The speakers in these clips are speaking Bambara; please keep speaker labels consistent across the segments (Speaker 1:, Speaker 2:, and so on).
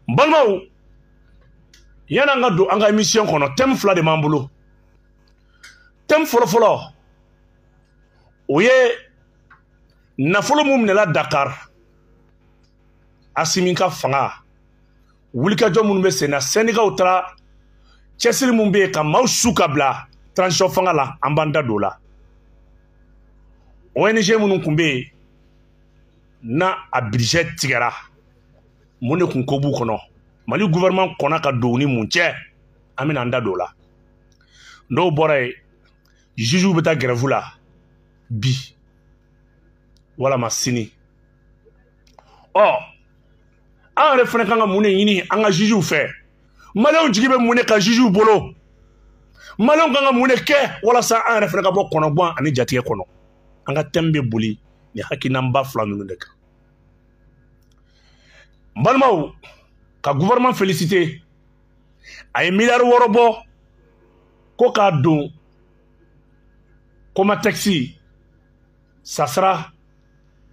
Speaker 1: N balimaw, yan'an ka don an ka émission kɔnɔ, thème fila de b'an bolo. Thème fɔlɔfɔlɔ, o ye nafolo mun minɛla Dakar, Asimi ka fanga wulikajɔ minnu bɛ sen na, syndicats taara cɛsiri mun bɛ yen ka maaw su ka bila transition fanga la, an b'an da don o la. ONG minnu tun bɛ yen n'a a budget tigɛra, mun de kun ko b'u kɔnɔ? Mali gouvernement kɔnna ka don u ni mun cɛ? An bɛna an da don o la. N'o bɔra yen, juges bɛ taa grève la bi walama sini. Ɔ, an yɛrɛ fana kan ka mun de ɲini an ka juges fɛ? Maliyɛnw jigi bɛ mun de kan juges bolo? Maliyɛnw kan ka mun de kɛ walasa an yɛrɛ fana ka bɔ kɔnɔguwan ani jatigɛ kɔnɔ? An ka thème bɛ boli nin hakilinaba fila ninnu de kan. N balimaw, ka gouvernement féliciter, a ye miliyari 6 bɔ ko k'a don Comatex. Ça sera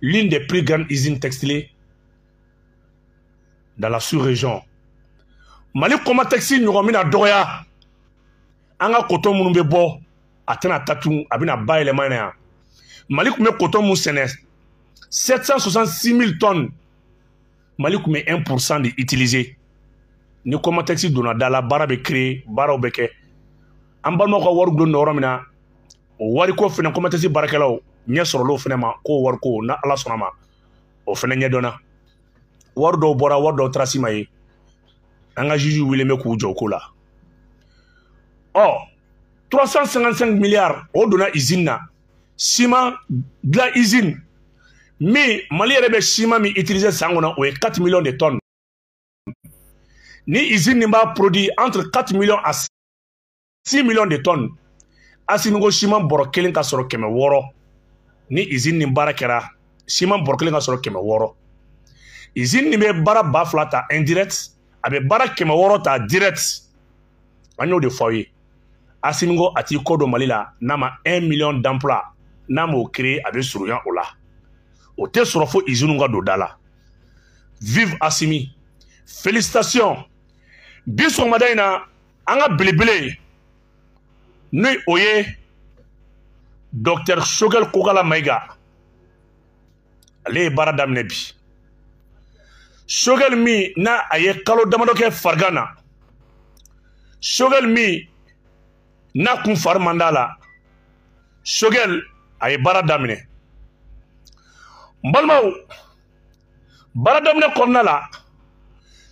Speaker 1: l'une des plus grandes usines textiles dans la sous-région. Mali Comatex ɲɔgɔn bɛna dɔgɔya. An ka coton minnu bɛ bɔ, a tɛna taa tun, a bɛna bayɛlɛma yan. Mali tun bɛ coton mun sɛnɛ, 766 000 tonnes, Mali tun bɛ 1% de utiliser. Ni Comatex donna da la, baara bɛ créer, baaraw bɛ kɛ. An balimaw ka wari gulonnen don yɔrɔ min na, o wariko fɛnɛ, Comatex baarakɛlaw ɲɛ sɔrɔla o fɛnɛ ma k'o wariko, na Ala sɔnna ma, o fɛnɛ ɲɛdɔnna. Wari dɔw bɔra, wari dɔw trace ma ye. An ka juge wele bɛ k'u jɔ o ko la. Ɔ, 355 milliards, o donna usine na, ciment dilan usine min. Mali yɛrɛ bɛ ciment min utiliser san kɔnɔ, o ye 4 millions de tonnes. Ni usine nin b'a produit entre 4 millions à 6 millions de tonnes, Asimi ko ciment bɔrɔ kelen ka sɔrɔ 600. Ni usine nin baara kɛra, ciment bɔrɔ kelen ka sɔrɔ 600. Usine nin bɛ baara 2000 ta indirect, a bɛ baara 600 ta direct. An y'o de fɔ aw ye. Asimi ko a t'i kɔ don Mali la n'a ma 1 million d'emplois, n'a m'o créer, a bɛ surunya o la. O tɛ sɔrɔ fo usine ka don da la. Vive Asimi, félicitations. Bi sɔgɔmada in na, an ka belebele, ni o ye docteur Choguel Kokala Maïga, ale ye baara daminɛ bi. Choguel min n'a a ye kalo damadɔ kɛ farigan na, Choguel min n'a kun fari man d'a la, Choguel a ye baara daminɛ. N balimaw, baara daminɛ kɔnɔna la,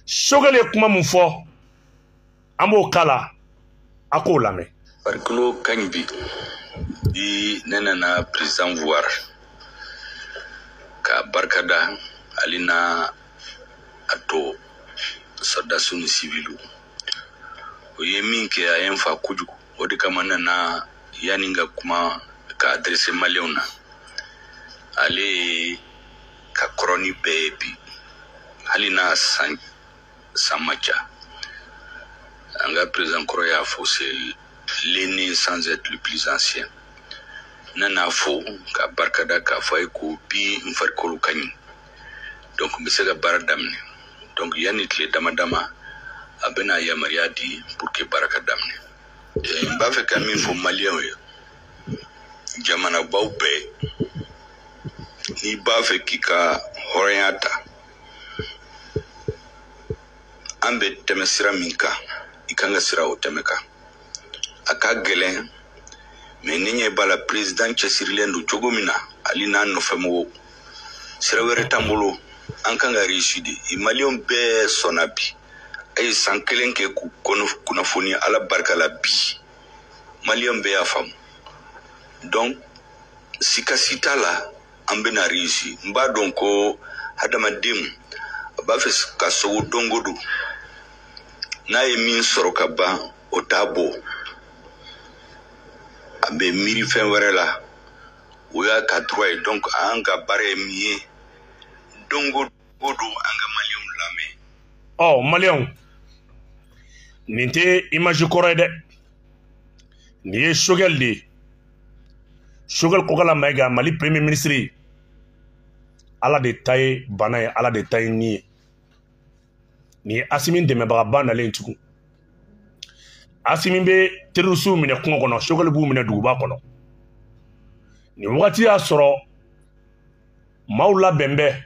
Speaker 1: Choguel ye kuma mun fɔ, an b'o kala, a k'o lamɛn.
Speaker 2: Farikolo ka ɲi bi. Bi ne nana président voir ka barika da ale n'a a to sɔrɔdasiw ni civiliw. O ye min kɛ, a ye n fa kojugu. O de kama n nana yanni n ka kuma ka adressé maliyɛnw na. Ale ye ka kɔrɔ ni bɛɛ ye bi, hali n'a san san ma ca. An ka président kɔrɔ y'a fɔ, c'est l'aîné sans être le plus ancien. Ne n'a fo ka barika da, k'a fɔ a ye ko bi n farikolo ka ɲi, donc n bɛ se ka baara daminɛ. Donc yanni tile dama dama, a bɛna yamaruya di pour que baara ka daminɛ. N b'a fɛ ka min fɔ maliyɛnw ye, jamanabaw bɛɛ, n'i b'a fɛ k'i ka hɔrɔnya ta, an bɛ tɛmɛ sira min kan, i kan ka sira o tɛmɛ kan. A ka gɛlɛn, mais ni ɲɛ b'a la président cɛsirilen don cogo min na, hali n'a nɔfɛmɔgɔw, sira wɛrɛ t'an bolo, an kan ka réussir de. Maliyɛnw bɛɛ sɔnna bi. A ye san kelen kɛ k'u kunnafoni, Ala barika la, bi maliyɛnw bɛɛ y'a faamu. Donc sika si t'a la, an bɛna réussir. N b'a dɔn ko hadamadenw a b'a fɛ ka sogo don o don, n'a ye min sɔrɔ ka ban, o t'a bɔ, a bɛ miiri fɛn wɛrɛ la. O y'a ka droit ye. Donc an ka baara ye min ye, don o don an ka maliyɛnw lamɛn.
Speaker 1: Ɔ, maliyɛnw, nin tɛ image kɔrɔ ye dɛ, nin ye Choguel de ye, Choguel Kokala Maïga, Mali premier ministre. Ala de ta ye bana ye, Ala de ta ye nin ye. Nin ye Asimi dɛmɛbagaba nalen tugun. Asimi bɛ terroristew minɛ kungo kɔnɔ, Choguel b'u minɛ duguba kɔnɔ. Nin wagati y'a sɔrɔ maaw labɛn bɛ,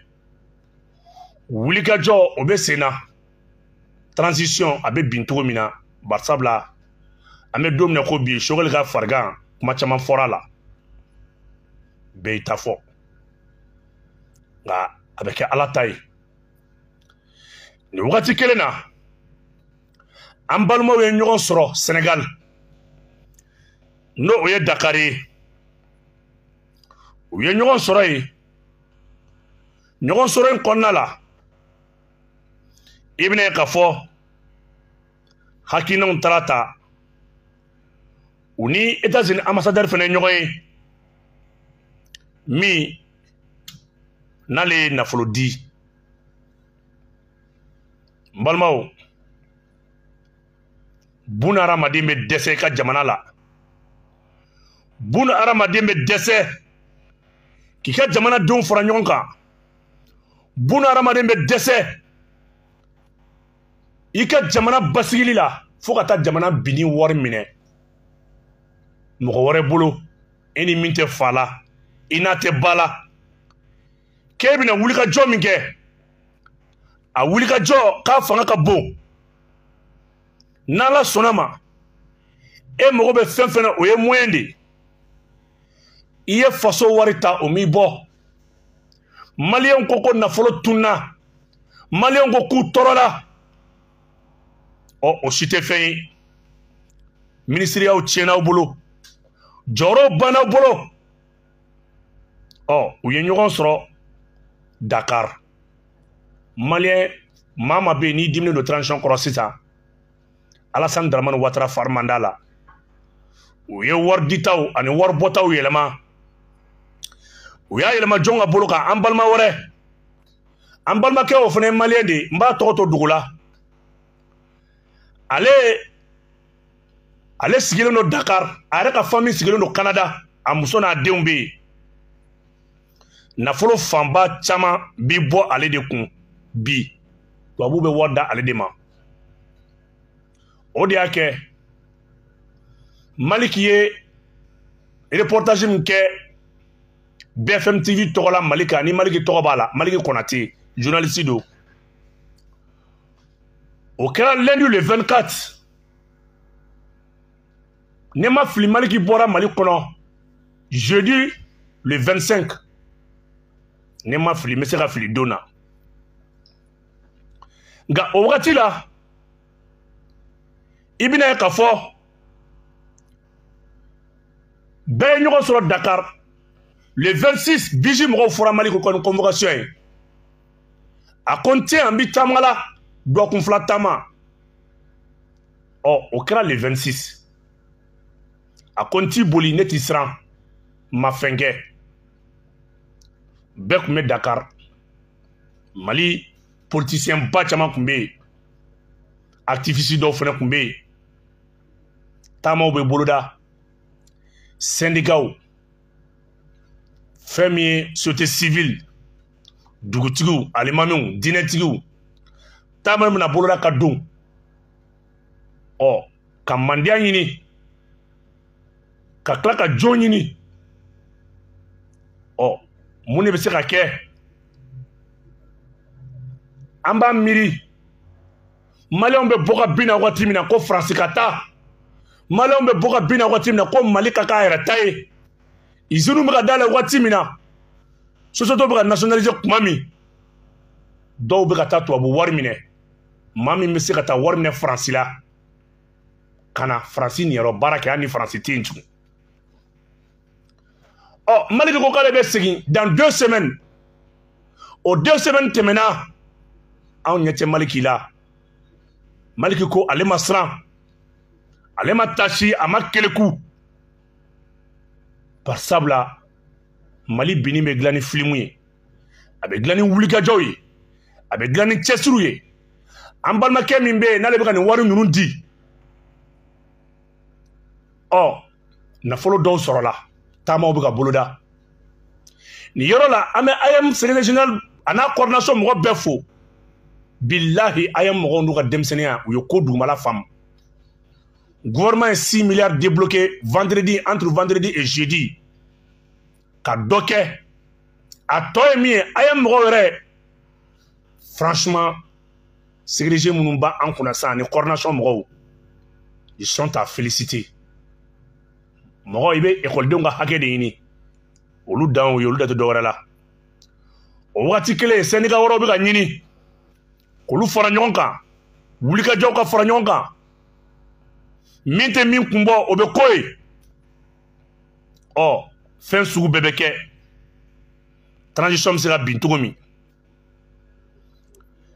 Speaker 1: wulikajɔ o bɛ sen na, transition a bɛ bin cogo min na. Barisabula an bɛ don min na ko bi, Choguel ka farigan kuma caman fɔra a la, bɛɛ y'i ta fɔ, nka a bɛ kɛ Ala ta ye. Nin wagati kelen na, an balimaw ye ɲɔgɔn sɔrɔ Senegal, n'o o ye Dakar ye. U ye ɲɔgɔn sɔrɔ yen. Ɲɔgɔn sɔrɔ in kɔnɔna la, i bɛna ye k'a fɔ hakilinaw taara ta u ni États-Unis ambassadeur fana ye ɲɔgɔn ye, min n'ale ye nafolo di. N balimaw, buna hadamaden bɛ dɛsɛ i ka jamana la, buna hadamaden bɛ dɛsɛ k'i ka jamanadenw fara ɲɔgɔn kan, buna hadamaden bɛ dɛsɛ i ka jamana basigili la, fo ka taa jamana binni wari minɛ mɔgɔ wɛrɛ bolo, e ni min tɛ fa la, i n'a tɛ ba la, k'e bɛna wulikajɔ min kɛ, a wulikajɔ k'a fanga ka bon. N'Ala sɔnna ma, e mago bɛ fɛn fɛn na, o ye moyen de ye. I ye faso wari ta, o m'i bɔ. Maliyɛnw ko ko nafolo tunna, maliyɛnw ko k'u tɔɔrɔla. Ɔ, o si tɛ fɛn ye. Minisiriyaw tiɲɛna aw bolo, jɔyɔrɔw banna aw bolo. Ɔ, u ye ɲɔgɔn sɔrɔ Dakar. Maliyɛn maa maa bɛ yen n'i diminen don transition kɔrɔ sisan, Alassane Dramane Ouattara fari man d'a la. U ye wari ditaw ani wari bɔtaw yɛlɛma. U y'a yɛlɛma jɔn ka bolo kan? An balima wɛrɛ, an balimakɛ, o fana ye maliyɛn de ye, n b'a tɔgɔ to dugu la. Ale sigilen don Dakar, a yɛrɛ ka famille sigilen don Canada, a muso n'a denw bɛ yen. Nafolo fanba caman bi bɔ ale de kun bi, tubabuw bɛ wari da ale de ma. O de y'a kɛ Maliki ye reportage min kɛ BFM TV tɔgɔ la Mali kan, ni Maliki tɔgɔ b'a la, Maliki Konate, journaliste don. O kɛra lundi le 24. Ne ma fili, Maliki bɔra Mali kɔnɔ jeudi le 25. Ne ma fili, n bɛ se ka fili don na. Nka o wagati la, i bɛna ye k'a fɔ bɛɛ ye ɲɔgɔn sɔrɔ Dakar le 26. Biji mɔgɔw fɔra Mali ko ni convocation ye. A ko n tɛ yan, n bɛ taama la, dɔgɔkun 2 taama. Ɔ, o kɛra le 26. A ko n t'i boli, ne t'i siran, n ma fɛn kɛ. Bɛɛ tun bɛ Dakar, Mali politicien ba caman tun bɛ yen, activiste dɔw fana tun bɛ yen. Taamaw bɛ boloda, syndicats, fɛn min ye société civile, dugutigiw, alimamiw, diinɛtigiw, taama bɛna boloda ka don. Ɔ, ka mandiya ɲini, ka tila ka jɔn ɲini. Ɔ, mun de bɛ se ka kɛ? An b'a miiri, maliyɛnw bɛ bɔ ka bin na waati min na ko Faransi ka taa, maliyɛnw bɛ bɔ ka bin na waati min na ko Mali ka k'a yɛrɛ ta ye, usines bɛ ka dayɛlɛ waati min na, société bɛ ka nationaliser kuma min, dɔw bɛ ka taa tubabu wari minɛ. Maa min bɛ se ka taa wari minɛ Faransi la ka na Faransi niyɔrɔ baara kɛ, hali ni Faransi tɛ yen tugun. Ɔ, Maliki ko k'ale bɛ segin dans 2 semaines. O 2 semaines tɛmɛna, anw ɲɛ tɛ Maliki la. Maliki ko ale ma siran, ale ma tasi, a ma keleku. Par sabula Mali binni bɛ dilan ni filimu ye, a bɛ dilan ni wulikajɔw ye, a bɛ dilan ni cɛsiriw ye. An balimakɛ min bɛ yen n'ale bɛ ka nin wari ninnu di, ɔ, nafolo dɔw sɔrɔla, taamaw bɛ ka boloda. Nin yɔrɔ la, an bɛ AEEM secrétaire général a n'a coordination mɔgɔ bɛɛ fo. Billahi a ye mɔgɔw n'u ka denmisɛnninya u ye ko dugumala faamu. Gouvernement ye 6 milliards débloqué vendredi, entre vendredi et jeudi, ka dɔ kɛ. A tɔ ye min ye, a ye mɔgɔw yɛrɛ, franchement, sécurité minnu b'an kunna sisan ani coordination mɔgɔw, ils sont à féliciter. Mɔgɔ i bɛ ekɔlidenw ka hakɛ de ɲini, olu dan y'o ye, olu da tɛ dɔwɛrɛ la. O wagati kelen, syndicat wɛrɛw bɛ ka ɲini k'olu fara ɲɔgɔn kan, wulikajɔw ka fara ɲɔgɔn kan. Min tɛ min kun bɔ, o bɛ ko ye. Ɔ fɛn sugu bɛɛ bɛ kɛ, transition bɛ se ka bin cogo min.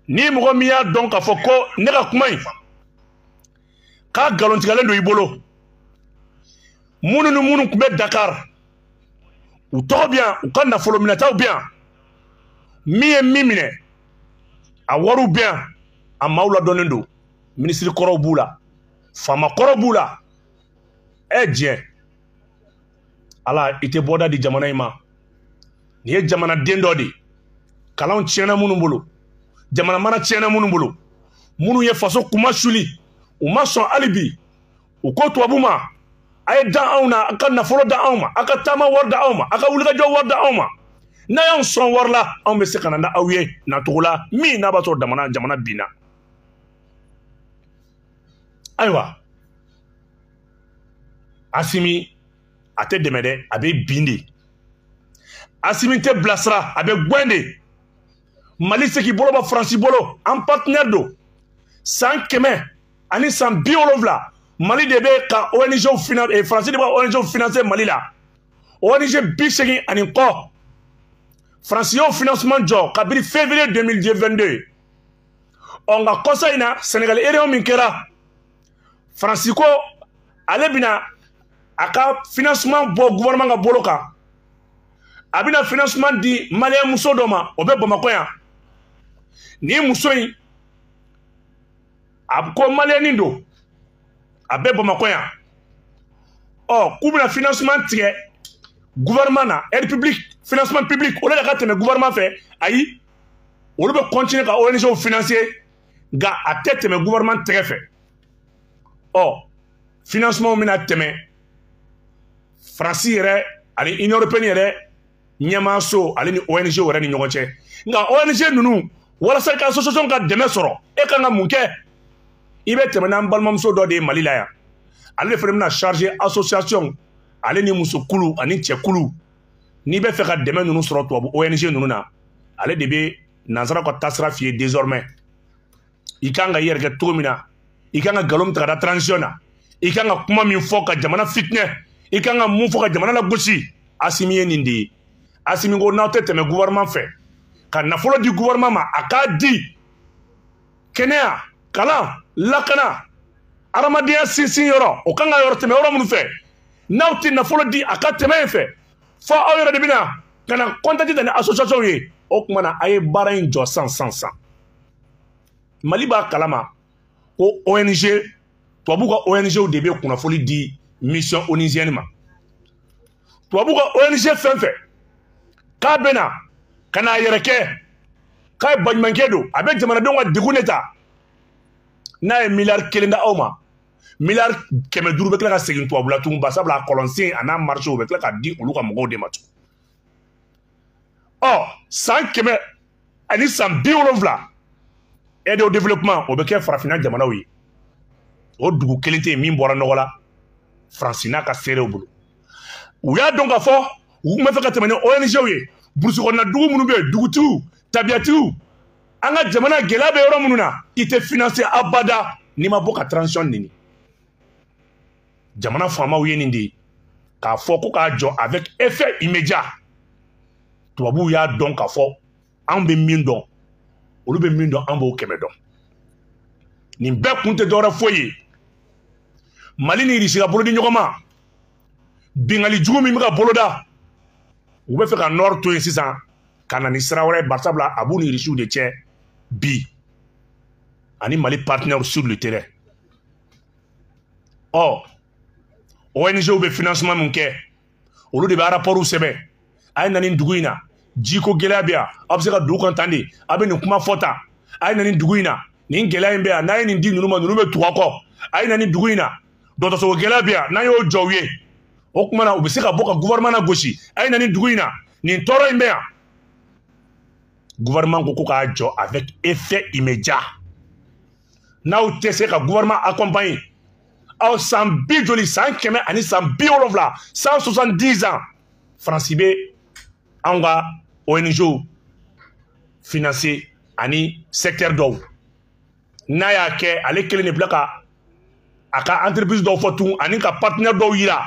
Speaker 1: Ni mɔgɔ min y'a dɔn k'a fɔ ko ne ka kuma in k'a nkalontigɛlen don i bolo, minnu ni minnu tun bɛ Dakar, u tɔgɔ bɛ yan, u ka nafolo minɛtaw bɛ yan, min ye min minɛ, a wariw bɛ yan, a maaw ladɔnnen don, minisiri kɔrɔw b'u la, faama kɔrɔw b'u la. Ɛ diɲɛ ala, i tɛ bɔda di jamana in ma. Nin ye jamanaden dɔ de ye, kalanw tiɲɛna minnu bolo, jamana mara tiɲɛna minnu bolo, minnu ye faso kuma suli, u ma sɔn hali bi. U ko tubabu ma, a ye dan anw na, a ka nafolo da anw ma, a ka taama wari da anw ma, a ka wulikajɔ wari da anw ma. N'a y'anw sɔn wari la, anw bɛ se ka na n'aw ye nacogo la min n'a b'a sɔrɔ jamana binna. Ayiwa, Asimi a tɛ dɛmɛ dɛ, a bɛ bin de. Asimi tɛ bilasira, a bɛ gɛn de. Mali se k'i bolo bɔ Faransi bolo, an partenaire don. San 170, Mali de bɛ ka ONG financer, Faransi de bɛ ka ONG financer Mali la. ONG 80 ani kɔ. Faransi y'o financement jɔ kabini février 2022. Ɔ nka kɔsa in na, Sénégal réunion min kɛra, Faransi ko ale bɛna a ka financement bɔ gouvernement ka bolo kan. A bɛna financement di malien muso dɔ ma, o bɛ Bamakɔ yan. Ni muso in, a ko malien don, a bɛ Bamakɔ yan. Ɔ k'u bɛna financement tigɛ gouvernement na, aide publique, financement public, o de ka tɛmɛ gouvernement fɛ. Ayi, olu bɛ continuer ka ONG financer, nka a tɛ tɛmɛ gouvernement tɛgɛ fɛ. Ɔ financement bɛna tɛmɛ Faransi yɛrɛ ani Union européenne yɛrɛ ɲɛmaaso ale ni ONG yɛrɛ ni ɲɔgɔn cɛ. Nka ONG ninnu, walasa i ka association ka dɛmɛ sɔrɔ, e kan ka mun kɛ? I bɛ tɛmɛ n'an balimamuso dɔ de ye Mali la yan. Ale de fana bɛna charger association ale ni musokulu ani cɛkulu. N'i bɛ fɛ ka dɛmɛ ninnu sɔrɔ tubabu ONG ninnu na, ale de bɛ nansaraw ka taasira f'i ye désormais. I kan ka i yɛrɛ kɛ cogo min na, i kan ka nkalon min ta ka da transition na, i kan ka kuma min fɔ ka jamana fitinɛ, i kan ka mun fɔ ka jamana lagosi. Asimi ye nin de ye. Asimi ko n'aw tɛ tɛmɛ gouvernement fɛ ka nafolo di gouvernement ma, a k'a di kɛnɛya, kalan, lakana, adamadenya sinsin yɔrɔ, o kan ka yɔrɔ tɛmɛ yɔrɔ minnu fɛ, n'aw tɛ nafolo di a ka tɛmɛ yen fɛ, fo aw yɛrɛ de bɛna ka na contact ta ni association ye. O tuma na, a ye baara in jɔ san san san. Mali b'a kalama ko ONG, tubabu ka ONG de bɛ kunnafoni di mission onusienne ma. Tubabu ka ONG fɛn fɛn k'a bɛ na ka n'a yɛrɛ kɛ k'a ye baɲumankɛ don, a bɛ jamanadenw ka degun de ta. N'a ye miliyari 1 da aw ma, miliyari 500 bɛ tila ka segin tubabula tugun, barisabula a kɔlɔnsen a n'a marché u bɛ tila ka di olu ka mɔgɔw de ma tugun. Ɔ san 170, aide au développement, o bɛ kɛ farafinna jamanaw ye. O dugu kelen tɛ yen min bɔra nɔgɔ la Faransi n'a ka seerew bolo. U y'a dɔn k'a fɔ u tun bɛ fɛ ka tɛmɛ ni ONG ye, burusi kɔnɔna dugu minnu bɛ yen, dugutigiw, tabiyatigiw, an ka jamana gɛlɛya bɛ yɔrɔ minnu na, i tɛ financer abada n'i ma bɔ ka transition neni. Jamana faamaw ye nin de ye k'a fɔ ko k'a jɔ avec effet immédiat. Tubabuw y'a dɔn k'a fɔ anw bɛ min dɔn, olu bɛ min dɔn, an b'o kɛmɛ dɔn. Nin bɛɛ kun tɛ dɔwɛrɛ foyi ye, Mali ni Irisi ka bolo di ɲɔgɔn ma, bingali jugu min bɛ ka boloda, u bɛ fɛ ka nord to yen sisan ka na ni sira wɛrɛ ye, barisabula a b'u ni Irisiw de cɛ bi ani Mali partenaire sur le terrain. Ɔ ONG bɛ financement min kɛ, olu de bɛ rapport sɛbɛn. A ye na nin dugu in na, jiko gɛlɛya bɛ yan, aw bɛ se ka dugu kan tan de, a bɛ nin kuma fɔ tan. A ye na nin dugu in na, nin gɛlɛya in bɛ yan, n'a ye nin di ninnu ma, ninnu bɛ tugu a kɔ. A ye na nin dugu in na, dɔgɔtɔrɔso gɛlɛya bɛ yan, n'an y'o jɔ u ye, o tuma na u bɛ se ka bɔ ka gouvernement lagosi. A ye na nin dugu in na, nin tɔɔrɔ in bɛ yan. Gouvernement ko k'a jɔ avec effet immédiat. N'aw tɛ se ka gouvernement accompagner, aw san bi joli, san 100 ani san 70, 170 ans, Faransi bɛ anw ka ONG financer ani secteur dɔw. N'a y'a kɛ, ale kelen de bila ka a ka entreprise dɔw fɔ tun ani ka partenaire dɔw yira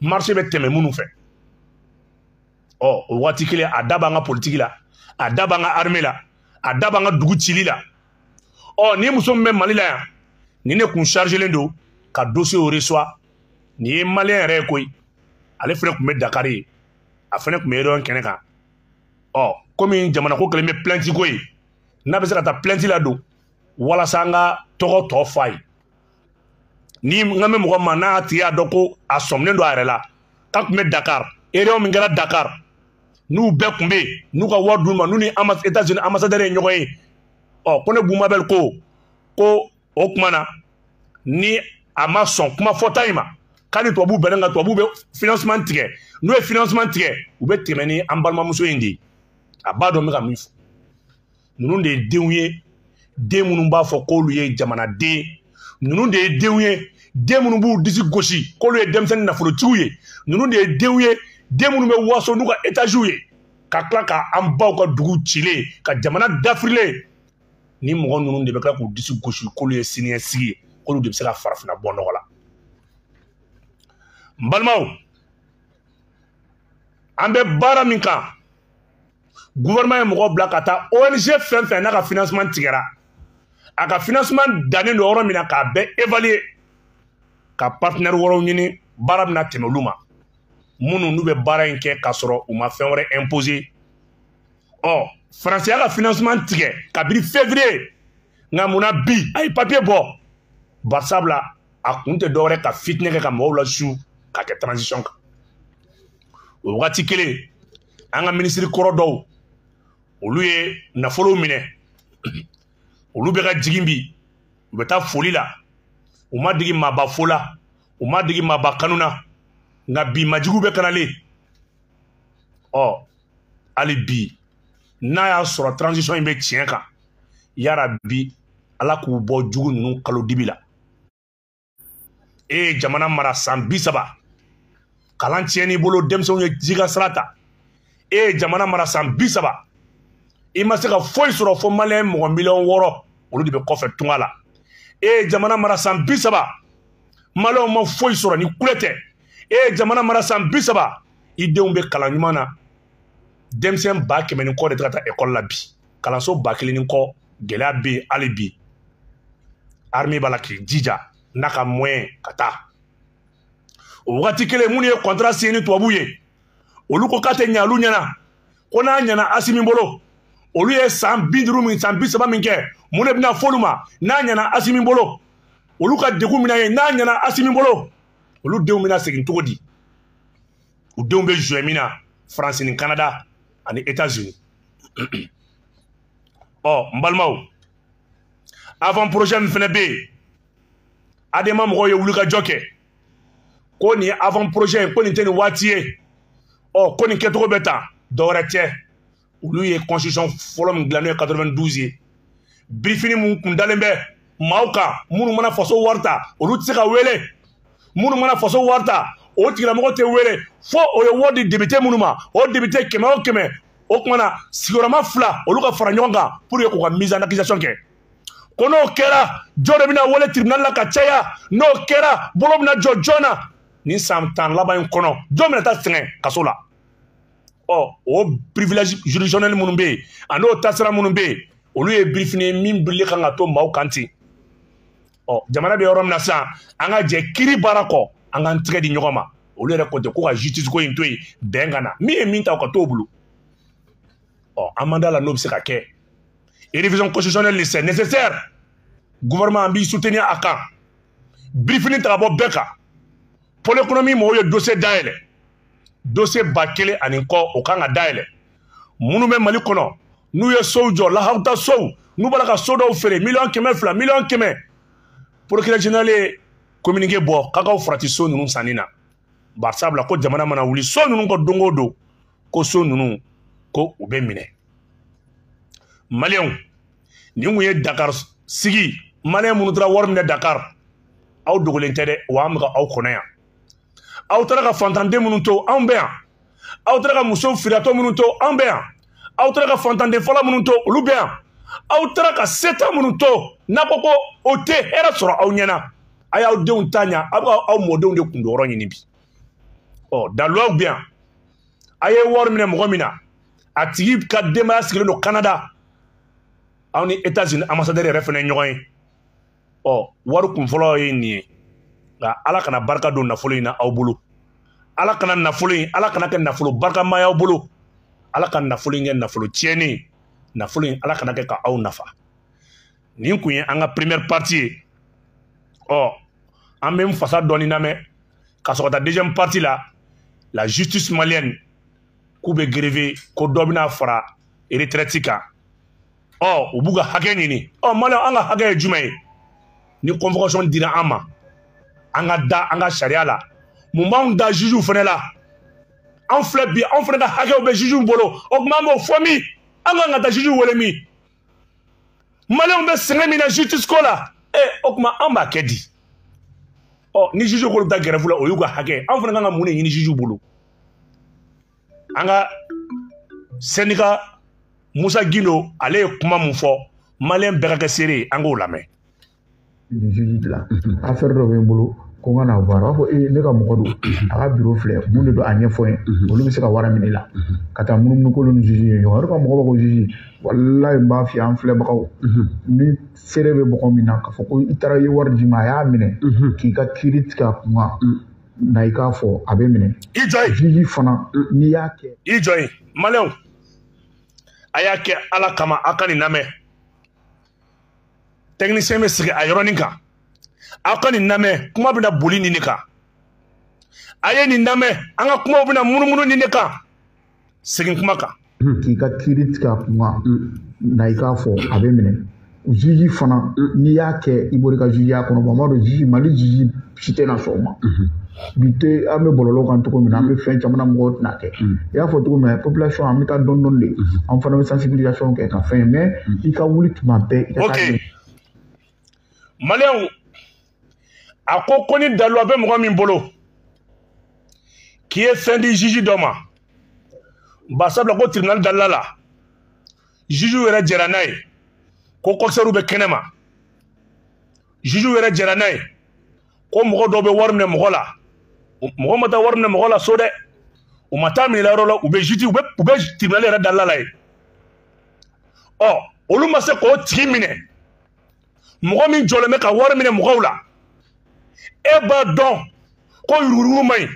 Speaker 1: marché bɛ tɛmɛ minnu fɛ. Ɔ o waati kelen, a da b'an ka politique la, a da b'an ka armée la, a da b'an ka dugu cili la. Ɔ ni muso min bɛ Mali la yan, nin de kun chargelen don ka dossier reçoit. Nin ye malien yɛrɛ ye koyi, ale fɛnɛ tun bɛ Dakar ye, a fɛnɛ tun bɛ réunion kɛnɛ kan. Ɔ komi jamana ko kɛlen bɛ plainte ko ye, n'a bɛ se ka taa plainte ladon walasa an ka tɔgɔ tɔ f'a ye. Ni n ka mɛn mɔgɔ ma, n'a tigi y'a dɔn ko a sɔminen don a yɛrɛ la k'a tun bɛ Dakar, réunion min kɛra Dakar, n'u bɛɛ tun bɛ yen, n'u ka wari d'u ma, n'u ni États-Unis ambassadeur ye ɲɔgɔn ye. Ɔ ko ne Bumabel ko o tuma na ni a ma sɔn kuma fɔta in ma, k'a ni tubabuw bɛnnen kan, tubabuw bɛ financement tigɛ. N'u ye financement tigɛ, u bɛ tɛmɛ ni an balimamuso in de ye. A b'a dɔn n bɛ ka min fɔ. Ninnu de ye denw ye, den minnu b'a fɔ k'olu ye jamanaden. Ninnu de ye denw ye, den minnu b'u disi gosi k'olu ye denmisɛnnin nafolotigiw ye. Ninnu de ye denw ye, den minnu bɛ waso n'u ka étages ye, ka tila ka an baw ka dugu cilen, ka jamana dafirilen. Ni mɔgɔ ninnu de bɛ tila k'u disi gosi k'olu ye siniɲɛsigi ye, k'olu de bɛ se ka farafinna bɔ nɔgɔ la. N balimaw, an bɛ baara min kan, gouvernement ye mɔgɔ bila ka taa ONG fɛn fɛn n'a ka financement tigɛra, a ka financement dannen don yɔrɔ min na, k'a bɛɛ évaluer, ka partenaire wɛrɛw ɲini, baara bɛna tɛmɛ olu ma, minnu n'u bɛ baara in kɛ k'a sɔrɔ u ma fɛn wɛrɛ imposer. Ɔ Faransi y'a ka financement tigɛ kabini février, nka munna bi a ye papier bɔ? Barisabula a kun tɛ dɔwɛrɛ ka fitinɛ kɛ ka mɔgɔw lasu ka kɛ transition kan. O wagati kelen, an ka minisiri kɔrɔ dɔw, olu ye nafolow minɛ, olu bɛ ka jigin bi, u bɛ taa foli la, u ma digi maaba fo la, u ma digi maaba kanu na, nka bi majigiw bɛ kanalen. Ɔ hali bi n'a y'a sɔrɔ transition in bɛ tiɲɛ kan, yarabi Ala k'u bɔ jugu ninnu kalo dibi la. E ye jamana mara san 30, kalan tiɲɛn'i bolo, denmisɛnw ye ji ka sira ta. E ye jamana mara san 30, i ma se ka foyi sɔrɔ fo maliyɛn mɔgɔ 6 miliyɔn, olu de bɛ kɔfɛ tunga la. E ye jamana mara san 30, maliyɛnw ma foyi sɔrɔ ni kule tɛ. E ye jamana mara san 30, i denw bɛ kalan ɲuman na. Denmisɛn 100 000 ni kɔ de tɛ ka taa ekɔli la bi, kalanso 1000 ni kɔ, gɛlɛya bɛ yen hali bi. Armée b'a la k'i jija n'a ka moyen ka taa. O wagati kelen, minnu ye contrat signé ni tubabuw ye, olu ko k'a tɛ ɲɛ olu ɲɛna, ko n'a ɲɛna Asimi bolo, olu ye san 50 min, san 30 min kɛ, mun de bɛna f'olu ma n'a ɲɛna Asimi bolo? Olu ka degun bɛna ye n'a ɲɛna Asimi bolo, olu denw bɛna segin cogo di? U denw bɛ jouer min na Faransi ni Canada ani États-Unis. Ɔ n balimaw, avant projet min fɛnɛ bɛ yen, ADEMA mɔgɔw ye wulikajɔ kɛ ko nin ye avant projet ye, ko nin tɛ nin waati ye, ɔ ko nin kɛcogo bɛ tan, dɔwɛrɛ tɛ. Olu ye constitution fɔlɔ min dilan, n'o ye 92 ye, birifini mun kun dalen bɛ maaw kan, minnu mana faso wari ta, olu tɛ se ka wele. Minnu mana faso wari ta, o tigilamɔgɔ tɛ wele fo o ye wari di député minnu ma, o député 100 o 100, o tuma na sigiyɔrɔma 2 olu ka fara ɲɔgɔn kan pour que k'u ka mise en accusation kɛ. Ko n'o kɛra, jɔn de bɛna wele tribunal la ka caya? N'o kɛra, bolo bɛna jɔ jɔn na? Nin san 10 laban in kɔnɔ, jɔn bɛna taa sɛgɛn kaso la? Ɔ o privilège juridictionnel minnu bɛ yen, ani o taasira minnu bɛ yen, olu ye birifini ye min birilen kan ka to maaw kan ten. Ɔ jamana bɛ yɔrɔ min na sisan, an ka jɛ kiiri baara kɔ, an k'an tɛgɛ di ɲɔgɔn ma. Olu yɛrɛ ko ten ko ka justice ko in to yen, bɛn ka na, min ye min ta, o ka t'o bolo. Ɔ an man d'a la n'o bɛ se ka kɛ. Révision constitutionnelle, c'est nécessaire. Gouvernement, an b'i soutenir a kan. Birifini ta ka bɔ bɛɛ kan. Pôle économie mɔgɔw ye dossier dayɛlɛ, dossier 1000 ani kɔ, o kan ka dayɛlɛ. Minnu bɛ Mali kɔnɔ, n'u ye sow jɔ, lahawuta sow, N'u b'a la ka so dɔw feere 200 000 100 000 000. Procureur général ye communiqué bɔ k'a k'aw farati so ninnu sanni na, barisabula ko jamana mana wuli so ninnu kɔ don o don, ko so ninnu ko u bɛ minɛ. Maliyɛnw, nin kun ye Dakar sigi. Maliyɛn minnu taara wari minɛ Dakar, aw dogolen tɛ dɛ, wa an bɛ ka aw kɔnɔ yan. Aw taara ka fantanden minnu to, anw bɛ yan. Aw taara ka muso filatɔ minnu to, anw bɛ yan. Aw taara ka fantanden fɔlɔ minnu to, olu bɛ yan. Aw taara ka seta minnu to, n'a ko ko o tɛ hɛrɛ sɔrɔ aw ɲɛna, a y'aw denw ta ɲa, aw bɛ aw mɔdenw de kundonyɔrɔ ɲini bi. Ɔ daluyaw bɛ yan. A ye wari minɛ mɔgɔ min na, a tigi ka denbaya sigilen don Canada, aw ni États-Unis ambassadeur yɛrɛ fana ye ɲɔgɔn ye. Ɔ wari kunfɔlɔ ye nin ye, nka Ala kana barika don nafolo in na aw bolo. Ala kana nafolo in, Ala kana kɛ nafolo barikama y'aw bolo. Ala ka nafolo in kɛ nafolo tiɲɛnen. Nafolo in, Ala kana kɛ ka aw nafa. Nin kun ye an ka première partie ye. Ɔ an bɛ n fasa dɔɔni lamɛn ka sɔrɔ ka taa deuxième partie la. La justice malienne k'u bɛ grève, ko dɔ bɛna fara retraite kan. Ɔ u b'u ka hakɛ ɲini. Ɔ maliyɛn, an ka hakɛ ye jumɛn ye? Ni convocation dira an ma, an ka da an ka sariya la. Mun b'anw da juge fana la? An filɛ bi, anw fana ka hakɛw bɛ juge bolo. O tuma an b'o fɔ min? An kan ka taa juge wele min? Maliyɛnw bɛ sɛgɛn min na justice ko la, ɛ o tuma an b'a kɛ di? Ɔ ni juge k'olu bɛ taa grève la, o y'u ka hakɛ. An fana kan ka mun de ɲini juge bolo? An ka syndicat Musa Gindo, ale ye kuma mun fɔ, maliyɛn bɛɛ ka kɛ seere ye, an k'o lamɛn.
Speaker 3: Juge dilan affaire dɔ bɛ n bolo ko n ka na voir, a b'a fɔ ee, ne ka mɔgɔ don, a ka bureau filɛ, mun de don, a ɲɛfɔ n ye, olu bɛ se ka wari minɛ i la ka taa munumunu k'olu ni juge ye ɲɔgɔn. O de ka mɔgɔ b'a ko juge, walayi n b'a f'i ye, an filɛbagaw, ni seere bɛ mɔgɔ min na k'a fɔ ko i taara i ye wari d'i ma, a y'a minɛ k'i ka kiiri tigɛ a kun kan na, i k'a fɔ a bɛ minɛ.
Speaker 1: I jɔ yen.
Speaker 3: Juge fana, n'i y'a kɛ.
Speaker 1: I jɔ yen. Maliyɛnw, a y'a kɛ Ala kama, a ka nin lamɛn. Technicien bɛ sigi a yɔrɔnin kan, aw ka nin lamɛn. Kuma bɛna boli nin de kan. A ye nin lamɛn, an ka kumaw bɛna munumunu nin de kan. Segin kuma kan.
Speaker 3: K'i ka kiiri tigɛ a kun kan na, i k'a fɔ a bɛ minɛ. Juge fana, n'i y'a kɛ, i bɔra i ka jugeya kɔnɔ. Bon, an b'a dɔn juge, Mali juge si tɛna sɔn o ma bi. Tɛ an bɛ bɔlɔlɔ kan cogo min na, an bɛ fɛn caman na, mɔgɔw tɛna kɛ. I y'a fɔ cogo min na, population, an bɛ taa dɔɔni dɔɔni de, an fana bɛ sensibilisation kɛ ka fɛn, mais i ka wuli tuma bɛɛ, i ka taa.
Speaker 1: Ok, maliyɛnw, a ko ko ni daluwa bɛ mɔgɔ min bolo k'i ye fɛn di juge dɔ ma, barisabula ko tribunal dalila la, juge yɛrɛ jɛra n'a ye ko coxeur bɛ kɛnɛ ma, juge yɛrɛ jɛra n'a ye ko mɔgɔ dɔw bɛ wari minɛ mɔgɔ la. Mɔgɔ ma taa wari minɛ mɔgɔ la so dɛ, u ma taa minɛ yɔrɔ la, u bɛ juge, u bɛ tribunal yɛrɛ dalila la ye. Ɔ olu ma se k'o tigi minɛ. Mɔgɔ min jɔlen bɛ ka wari minɛ mɔgɔw la, e b'a dɔn ko yuruguyurugu man ɲi.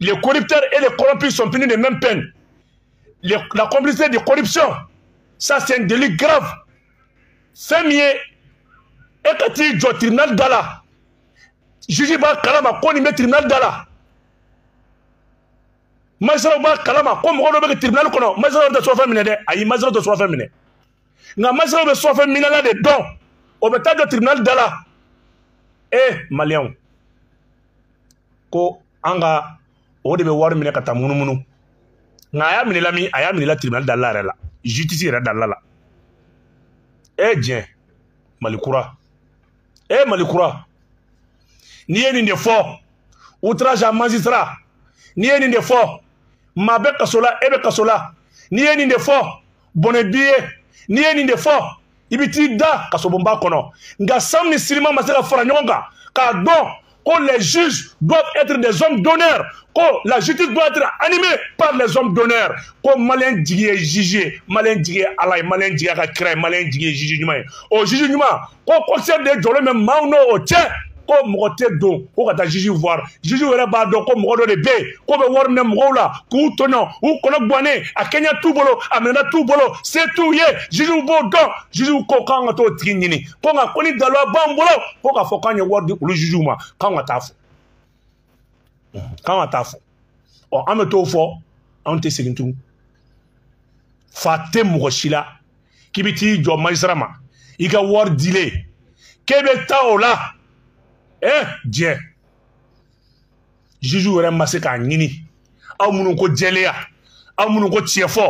Speaker 1: Les corrupteurs et les corrompus sont punis de même peine. La complicité de corruption, ça, c'est un délit grave. Fɛn min ye e ka t'i jɔ tribunal da la, juge b'a kalama ko nin bɛ tribunal da la, magistrat b'a kalama ko mɔgɔ dɔ bɛ kɛ tribunal kɔnɔ. Magistrat tɛ surafɛn minɛ dɛ, ayi, magistrat tɛ surafɛn minɛ, nka magistrat bɛ surafɛn minɛla de dɔn. O bɛ taa jɔ tribunal da la. E maliyɛnw, ko an ka o de bɛ wari minɛ ka taa munumunu, nka a y'a minɛ la min? A y'a minɛ la tribunal da la yɛrɛ la, justice yɛrɛ da la. E diɲɛ Mali kura, e Mali kura, n'i ye nin de fɔ, outrage à magistrat, n'i ye nin de fɔ, maa bɛ kaso la, e bɛ kaso la. N'i ye nin de fɔ, bɔnɛ b'i ye. N'i ye nin de fɔ, i bɛ t'i da kasobonba kɔnɔ. Nka Sam ni Sirima ma se ka fara ɲɔgɔn kan k'a dɔn ko les juges doivent être des hommes d'honneur, ko la justice doit être animée par les hommes d'honneur, ko maliyɛn jigi ye juge ye, maliyɛn jigi ye Ala ye, maliyɛn jigi ye a ka kira ye, maliyɛn jigi ye juge ɲuman ye. O juge ɲuman ko conseil de jɔlen bɛ maaw n'o o cɛ, ko mɔgɔ tɛ don ko ka taa juge voir. Juge yɛrɛ b'a dɔn ko mɔgɔ dɔ de bɛ yen ko bɛ wari minɛ mɔgɔw la k'u tɔɲɔ, u kɔnɔ guwannen, a kɛɲɛ t'u bolo, a minɛna t'u bolo, se t'u ye. Juge b'o dɔn. Juge ko k'an ka t'o tigi ɲini, ko nka ko ni daluya b'an bolo ko k'a fɔ k'an ye wari di olu juge ma, k'an ka taa fɔ, k'an ka taa fɔ. Ɔ an bɛ t'o fɔ, anw tɛ segin tugun. Fa tɛ mɔgɔ si la. K'i bɛ t'i jɔ magistrat ma i ka wari dilen k'e bɛ taa o la diɲɛ juge yɛrɛ ma se k'a ɲini aw minnu ko jɛlenya aw minnu ko tiɲɛ fɔ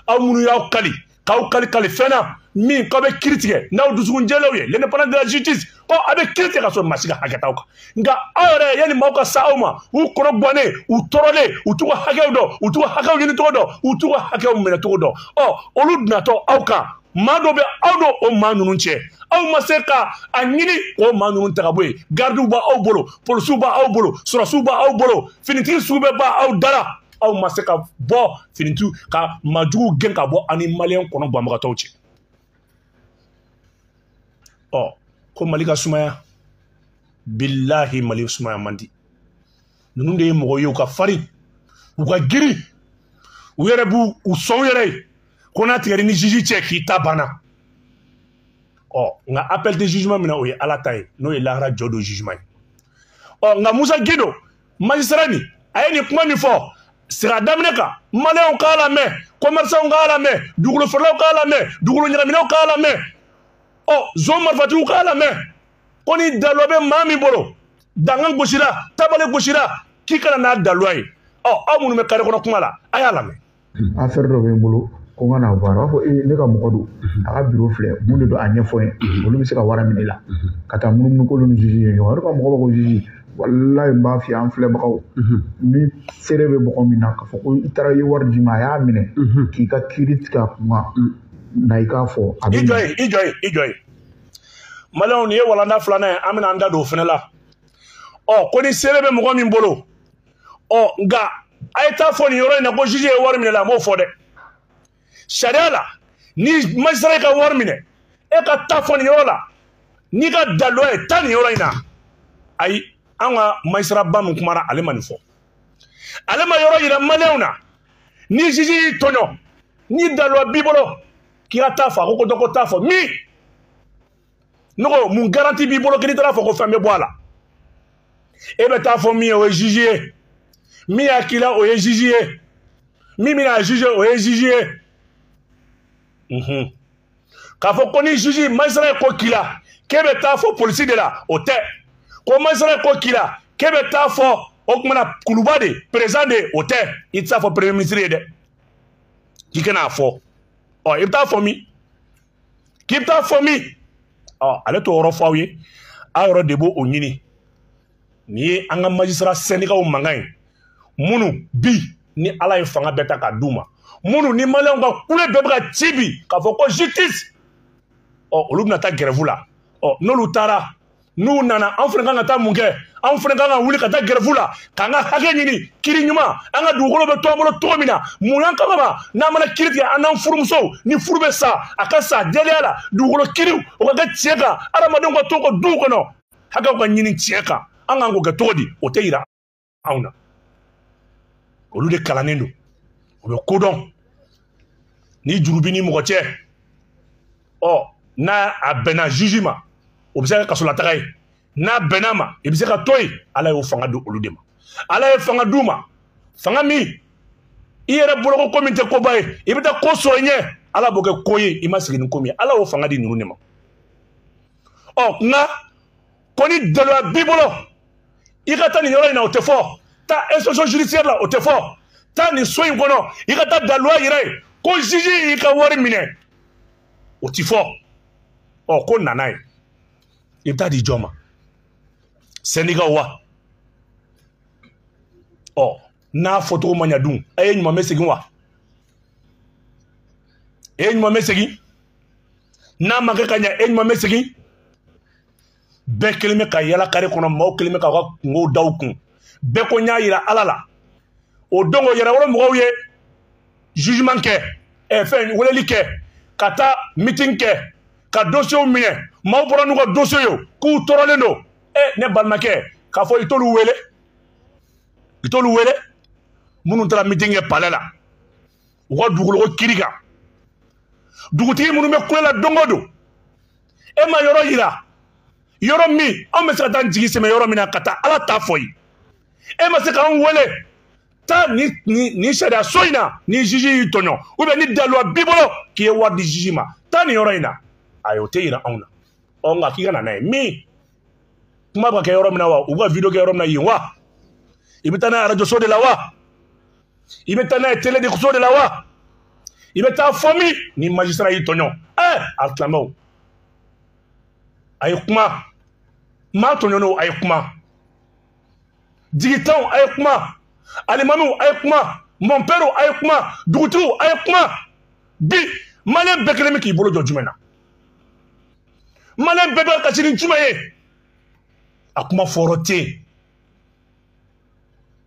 Speaker 1: aw minnu y'aw kali k'aw kali kali fɛn na min k'aw bɛ kiiri tigɛ n'aw dusukun jɛlenw ye l'indépendance de la justice ko a bɛ kiiri tigɛ ka sɔrɔ maa si ka hakɛ t'aw kan nka aw yɛrɛ yanni maaw ka sa aw ma u kɔnɔ gannen u tɔɔrɔlen u t'u ka hakɛw dɔn u t'u ka hakɛw ɲini cogo dɔn u t'u ka hakɛw minɛ cogo dɔn ɔ olu natɔ aw kan maa dɔ bɛ aw n'o o maa ninnu cɛ aw ma se ka a ɲini k'o maa ninnu ta ka bɔ yen garidiw b'aw bolo polisiw b'aw bolo sɔrɔdasiw b'aw bolo finitigi sugu bɛɛ b'aw da la aw ma se ka bɔ finitigiw ka maajuguw gɛn ka bɔ ani maliyɛn kɔnɔ banbagatɔw cɛ ɔ ko Mali ka sumaya bilahi Mali sumaya man di ninnu de ye mɔgɔ ye u ka farin u ka girin u yɛrɛ b'u u sɔn u yɛrɛ ye ko n'a tigɛra ni juge cɛ k'i ta banna ɔ nka appel de jugement min na o ye Ala ta ye n'o ye lahara jɔ don jugement ye ɔ nka Musa Gindo magistrat nin a ye nin kuma min fɔ sira daminɛ kan maliyɛnw k'a lamɛn commerçants k'a lamɛn dugukolo feerelaw k'a lamɛn dugukolo ɲagaminaw k'a lamɛn ɔ zon marifatigiw k'a lamɛn ko ni daluya bɛ maa min bolo dangan gosira tabale gosira k'i kana n'a daluya ye ɔ aw minnu bɛ kare kɔnɔ kuma la a y'a lamɛn.
Speaker 3: Affaire dɔ bɛ n bolo ko n ka na voir a b'a fɔ ee ne ka mɔgɔ don a ka bureau filɛ mun de don a ɲɛfɔ n ye olu bɛ se ka wari minɛ i la ka taa munumunu k'olu ni juge ye ɲɔgɔn ye ka mɔgɔ b'a ko juge walayi n b'a f'i ye an filɛbagaw ni seere bɛ mɔgɔ min na k'a fɔ ko i taara i ye wari d'i ma a y'a minɛ k'i ka kiiri tigɛ a kun kan na i k'a fɔ a bɛ
Speaker 1: i jɔ yen i jɔ yen i jɔ yen maliyɛnw nin ye walanda filanan ye an bɛna an da don o fana la ɔ ko ni seere bɛ mɔgɔ min bolo ɔ nka a ye taa fɔ nin yɔrɔ in na ko juge ye wari minɛ la a m'o fɔ dɛ sariya la ni magistrat ka wari minɛ e ka taa fɔ nin yɔrɔ la n'i ka daluya ye taa nin yɔrɔ in na ayi an ka magistrat ba min kumara ale ma nin fɔ ale ma yɔrɔ yira maliyɛnw na ni juge y'i tɔɲɔ ni daluya b'i bolo k'i ka taa fɔ a ko ko dɔ ko taa fɔ min ne ko mun garantie b'i bolo k'i taara fɔ ko fɛn bɛ bɔ a la e bɛ taa fɔ min ye o ye juge ye min y'a k'i la o ye juge ye min bɛna juge o ye juge ye k'a fɔ ko ni juge magistrat ye ko k'i la k'e bɛ taa fɔ polisi de la o tɛ ko magistrat ye ko k'i la k'e bɛ taa fɔ o kumana kuluba de président de o tɛ i tɛ taa fɔ premier ministre ye dɛ k'i kana fɔ ɔ i bɛ taa fɔ min k'i bɛ taa fɔ min ɔ ale t'o yɔrɔ fɔ aw ye aw yɛrɛ de b'o ɲini nin ye an ka magistrat syndicat mankan ye minnu bi ni Ala ye fanga bɛɛ ta k'a d'u ma minnu ni maliyɛnw ka kule bɛɛ bɛ ka ci bi k'a fɔ ko justice ɔ olu bɛna taa grève la ɔ n'olu taara n'u nana an fana kan ka taa mun kɛ anw fana kan ka wuli ka taa grève la k'an ka hakɛ ɲini kiiri ɲuman an ka dugukolo bɛ to an bolo cogo min na mun y'an kama n'an mana kiiri tigɛ an n'an furumusow ni furu bɛ sa a ka sa jɛlenya la dugukolo kiiriw o ka kɛ tiɲɛ kan adamadenw ka to ka duw kɔnɔ hakɛw ka ɲini tiɲɛ kan an kan k'o kɛ cogo di o tɛ yira anw na olu de kalannen don u bɛ ko dɔn ni juru b'i ni mɔgɔ cɛ ɔ n'a a bɛnna juge ma o bɛ se ka kɛ kasolataga ye n'a bɛnna ma i bɛ se ka to yen Ala y'o fanga di olu de ma Ala ye fanga d'u ma fanga min i yɛrɛ boloko ko min tɛ koba ye i bɛ taa ko sɔrɔ i ɲɛ Ala b'o kɛ ko ye i ma sigi ni ko min ye Ala y'o fanga di ninnu de ma ɔ nka ko ni daluya b'i bolo i ka taa nin yɔrɔ in na o tɛ fɔ taa inspection judiciaire la o tɛ fɔ taa nin so in kɔnɔ i ka taa daluya yira yen ko juge y'i ka wari minɛ o ti fɔ ɔ ko nana ye i bɛ taa di jɔn ma syndicat wa ɔ n'a fɔcogo ma ɲa dun e ye ɲuman bɛ segin wa e ye ɲuman bɛ segin n'a ma kɛ ka ɲa e ɲuman bɛ segin bɛɛ kelen bɛ ka yala kare kɔnɔ maaw kelen bɛ k'aw ka kungow da u kun bɛɛ ko n y'a yira Ala la o don o yɛrɛwolo mɔgɔw ye jugement kɛ fɛn weleli kɛ ka taa meeting kɛ ka dossier minɛ maaw bɔra n'u ka dossier ye k'u tɔɔrɔlen don ne balimakɛ k'a fɔ i t'olu wele i t'olu wele minnu taara meeting kɛ palais la u ka dugukolo kiiri kan dugutigi minnu bɛ kule la don o don e ma yɔrɔ yira yɔrɔ min anw bɛ se ka taa jigi sɛmɛ yɔrɔ min na ka taa Ala ta fɔ ye e ma se k'an wele Taa ni sariya so in na ni juge y'i tɔɲɔ ou bien ni daluwa b'i bolo k'i ye wari di juge ma taa nin yɔrɔ in na. Ayi, o tɛ yira anw na. Ɔ nka k'i ka na n'a ye min kuma bɛ ka kɛ yɔrɔ min na wa, u bɛ ka video kɛ yɔrɔ min na yen wa, i bɛ taa n'a ye arajo so de la wa, i bɛ taa n'a ye télé de so de la wa, i bɛ taa fɔ min ni magistrat y'i tɔɲɔ. Alisilamɛw, a ye kuma, maa tɔɲɔnenw a ye kuma, jigitanw a ye kuma, alimamiw a ye kuma, mɔnpɛriw a ye kuma, dugutigiw a ye kuma. Bi maliyɛn bɛɛ kelen bɛ k'i bolo jɔ jumɛn na? Maliyɛn bɛɛ bɛ ka kasi ni jumɛn ye? A kuma fɔrɔ tɛ yen.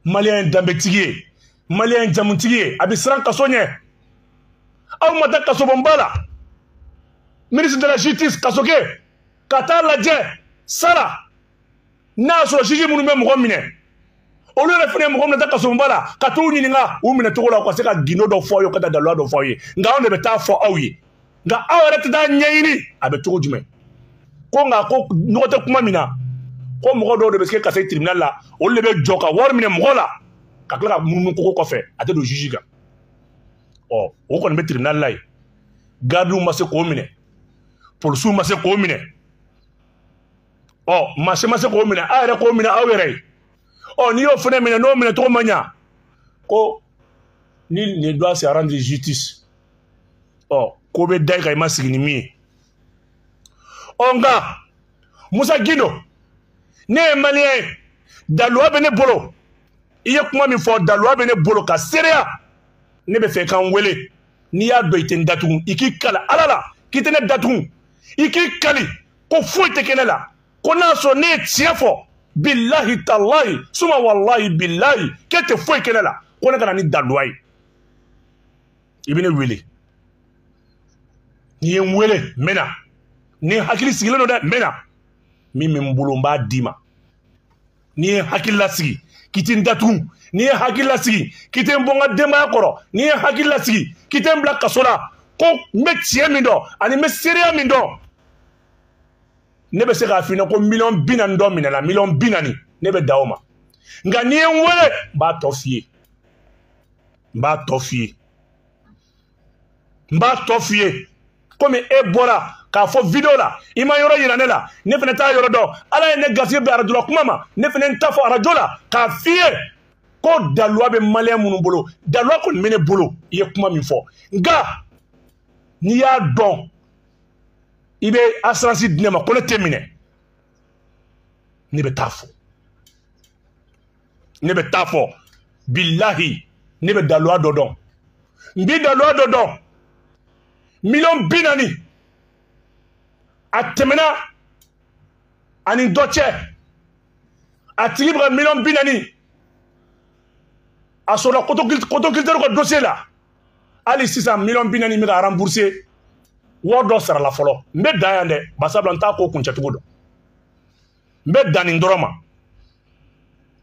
Speaker 1: Maliyɛn ye danbetigi ye, maliyɛn ye jamutigi ye, a bɛ siran kaso ɲɛ. Aw ma taa kasobonba la, ministre de la justice Kasoke ka taa lajɛ sara n'a y'a sɔrɔ juge minnu bɛ mɔgɔ minɛ, olu yɛrɛ fana ye mɔgɔ minɛ taa kasobonba la ka t'u ɲininka u minɛ cogo la, u ka se ka gindo dɔ fɔ aw ye, ka taa daluya dɔ fɔ aw ye. Nka anw de bɛ taa fɔ aw ye, nka aw yɛrɛ tɛ taa ɲɛɲini a bɛ cogo jumɛn. Ko nka ko nɔgɔ tɛ kuma min na, ko mɔgɔ dɔw de bɛ se ka se tribunal la, olu de bɛ jɔ ka wari minɛ mɔgɔ la ka tila ka munumunu koko kɔfɛ, a tɛ don juge kan. Ɔ o kɔni bɛ tribunal la yen, gardiw ma se k'o minɛ, polisiw ma se k'o minɛ, ɔ maa si ma se k'o minɛ, aw yɛrɛ k'o minɛ aw yɛrɛ ye. Ɔ n'i y'o fana minɛ, n'o minɛ cogo ma ɲa, ko ni ne doit se rendre justice, ɔ ko bɛ da i kan i ma sigi ni min ye. Ɔ nka Musa Gindo, ne ye maliyɛn ye, daluwa bɛ ne bolo. I ye kuma min fɔ, daluwa bɛ ne bolo ka seereya. Ne bɛ fɛ k'an wele, n'i y'a dɔn i tɛ n datugu, i k'i kali Ala la k'i tɛ ne datugu, i k'i kali ko foyi tɛ kɛ ne la, ko n'a sɔrɔ ne ye tiɲɛ fɔ, bilahi talahi suma walahi bilahi k'e tɛ foyi kɛ ne la, ko ne ka na ni daluwa ye. I bɛ ne wele, n'i ye n wele n bɛ na, ni hakili sigilen don dɛ, n bɛ na, min bɛ n bolo n b'a d'i ma. N'i ye hakili lasigi k'i tɛ n datugu, n'i ye hakili lasigi k'i tɛ n bɔ n ka denbaya kɔrɔ, n'i ye hakili lasigi k'i tɛ n bila kaso la, ko n bɛ tiɲɛ min dɔn ani n bɛ seereya min dɔn, ne bɛ se k'a f'i ɲɛna ko 40 miliyɔn dɔ minɛna, 40 miliyɔn ne bɛ dan o ma. Nka n'i ye n wele n b'a tɔ f'i ye, n b'a tɔ f'i ye, n b'a tɔ f'i ye. Komi e bɔra k'a fɔ video la, i ma yɔrɔ yira ne la, ne fana t'a yɔrɔ dɔn. Ala ye ne garisɛgɛ bɛn arajo la kuma ma, ne fana n ta fɔ arajo la k'a f'i ye ko daluwa bɛ maliyɛn minnu bolo, daluwa kɔni bɛ ne bolo. I ye kuma min fɔ, nka n'i y'a dɔn i bɛ assurance di ne ma ko ne tɛ minɛ, ne bɛ taa fɔ, ne bɛ taa fɔ. Bilahi ne bɛ daluwa dɔ dɔn, n bɛ daluwa dɔ dɔn. 40 miliyɔn a tɛmɛna ani dɔ cɛ, a tigi bɛ ka 40 miliyɔn a sɔrɔla coton culture ka dossier la. Hali sisan 40 miliyɔn bɛ ka rembourser, wari dɔ sarala fɔlɔ. N bɛ dan yan dɛ, barisabula n t'a ko kuncɛ cogo dɔn. N bɛ dan nin dɔrɔn ma,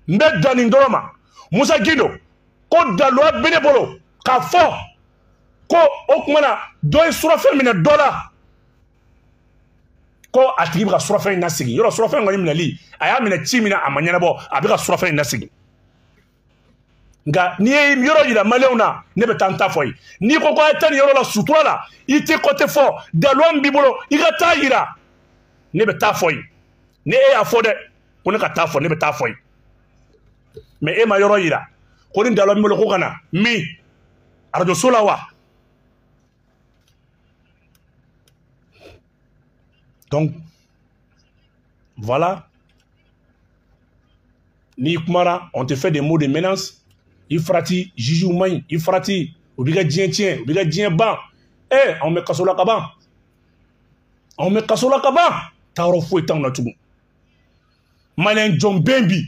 Speaker 1: n bɛ dan nin dɔrɔn ma. Musa Gindo ko daluwa bɛ ne bolo k'a fɔ ko o tuma na dɔ ye surafɛn minɛ dɔ la, ko a tigi bɛ ka surafɛn in lasegin. Yɔrɔ surafɛn kɔni minɛli, a y'a minɛ ci min na a ma ɲɛnabɔ, a bɛ ka surafɛn in lasegin. Nka n'i ye yɔrɔ yira maliyɛnw na, ne bɛ taa n ta fɔ ye. N'i ko ko a ye taa nin yɔrɔ la sutura la, i tɛ kɔ tɛ fɔ, daluwa min b'i bolo i ka taa yira, ne bɛ taa fɔ ye. Ni e y'a fɔ dɛ ko ne ka taa fɔ, ne bɛ taa fɔ ye. Mais e ma yɔrɔ yira ko ni daluwa min bolo ko ka na min arajo so la wa. Donc voilà, n'i kumara, on te fait des mots de menace. I farati juge man ɲi, i farati u b'i ka diɲɛ tiɲɛ, u b'i ka diɲɛ ban. Anw bɛ kaso la ka ban, anw bɛ kaso la ka ban, taayɔrɔ foyi t'anw na tugun. Maliyɛn jɔn bɛ bi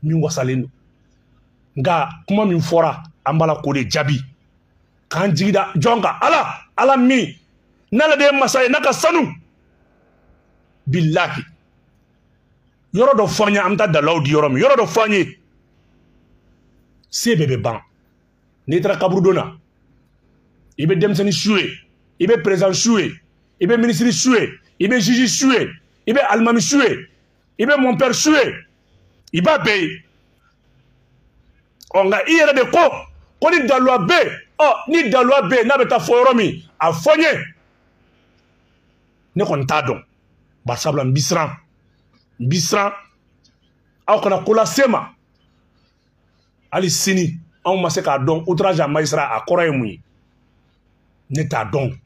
Speaker 1: min wasalen don, nka kuma min fɔra an b'a la k'o de jaabi, k'an jigi da jɔn kan? Ala, Ala min n'ale de ye masa ye n'a ka sanu. Bilahi yɔrɔ dɔ fɔ an ye, an bɛ taa dalaw di yɔrɔ min, yɔrɔ dɔ fɔ an ye, se bɛɛ bɛ ban. N'i taara kaburudon na, i bɛ denmisɛnnin su ye, i bɛ président su ye, i bɛ ministre su ye, i bɛ juge su ye, i bɛ alimami su ye, i bɛ mon père su ye, i b'a bɛɛ ye. Ɔ nka i yɛrɛ de ko ni daluwa bɛ yen, ɔ ni daluwa bɛ yen n'a bɛ taa fɔ yɔrɔ min, a fɔ n ye. Ne kɔni t'a dɔn, barisabula n bi siran, n bi siran aw kana ko lase ma. Hali sini anw ma se k'a dɔn outrage à magistrat a kɔrɔ ye mun ye, ne t'a dɔn.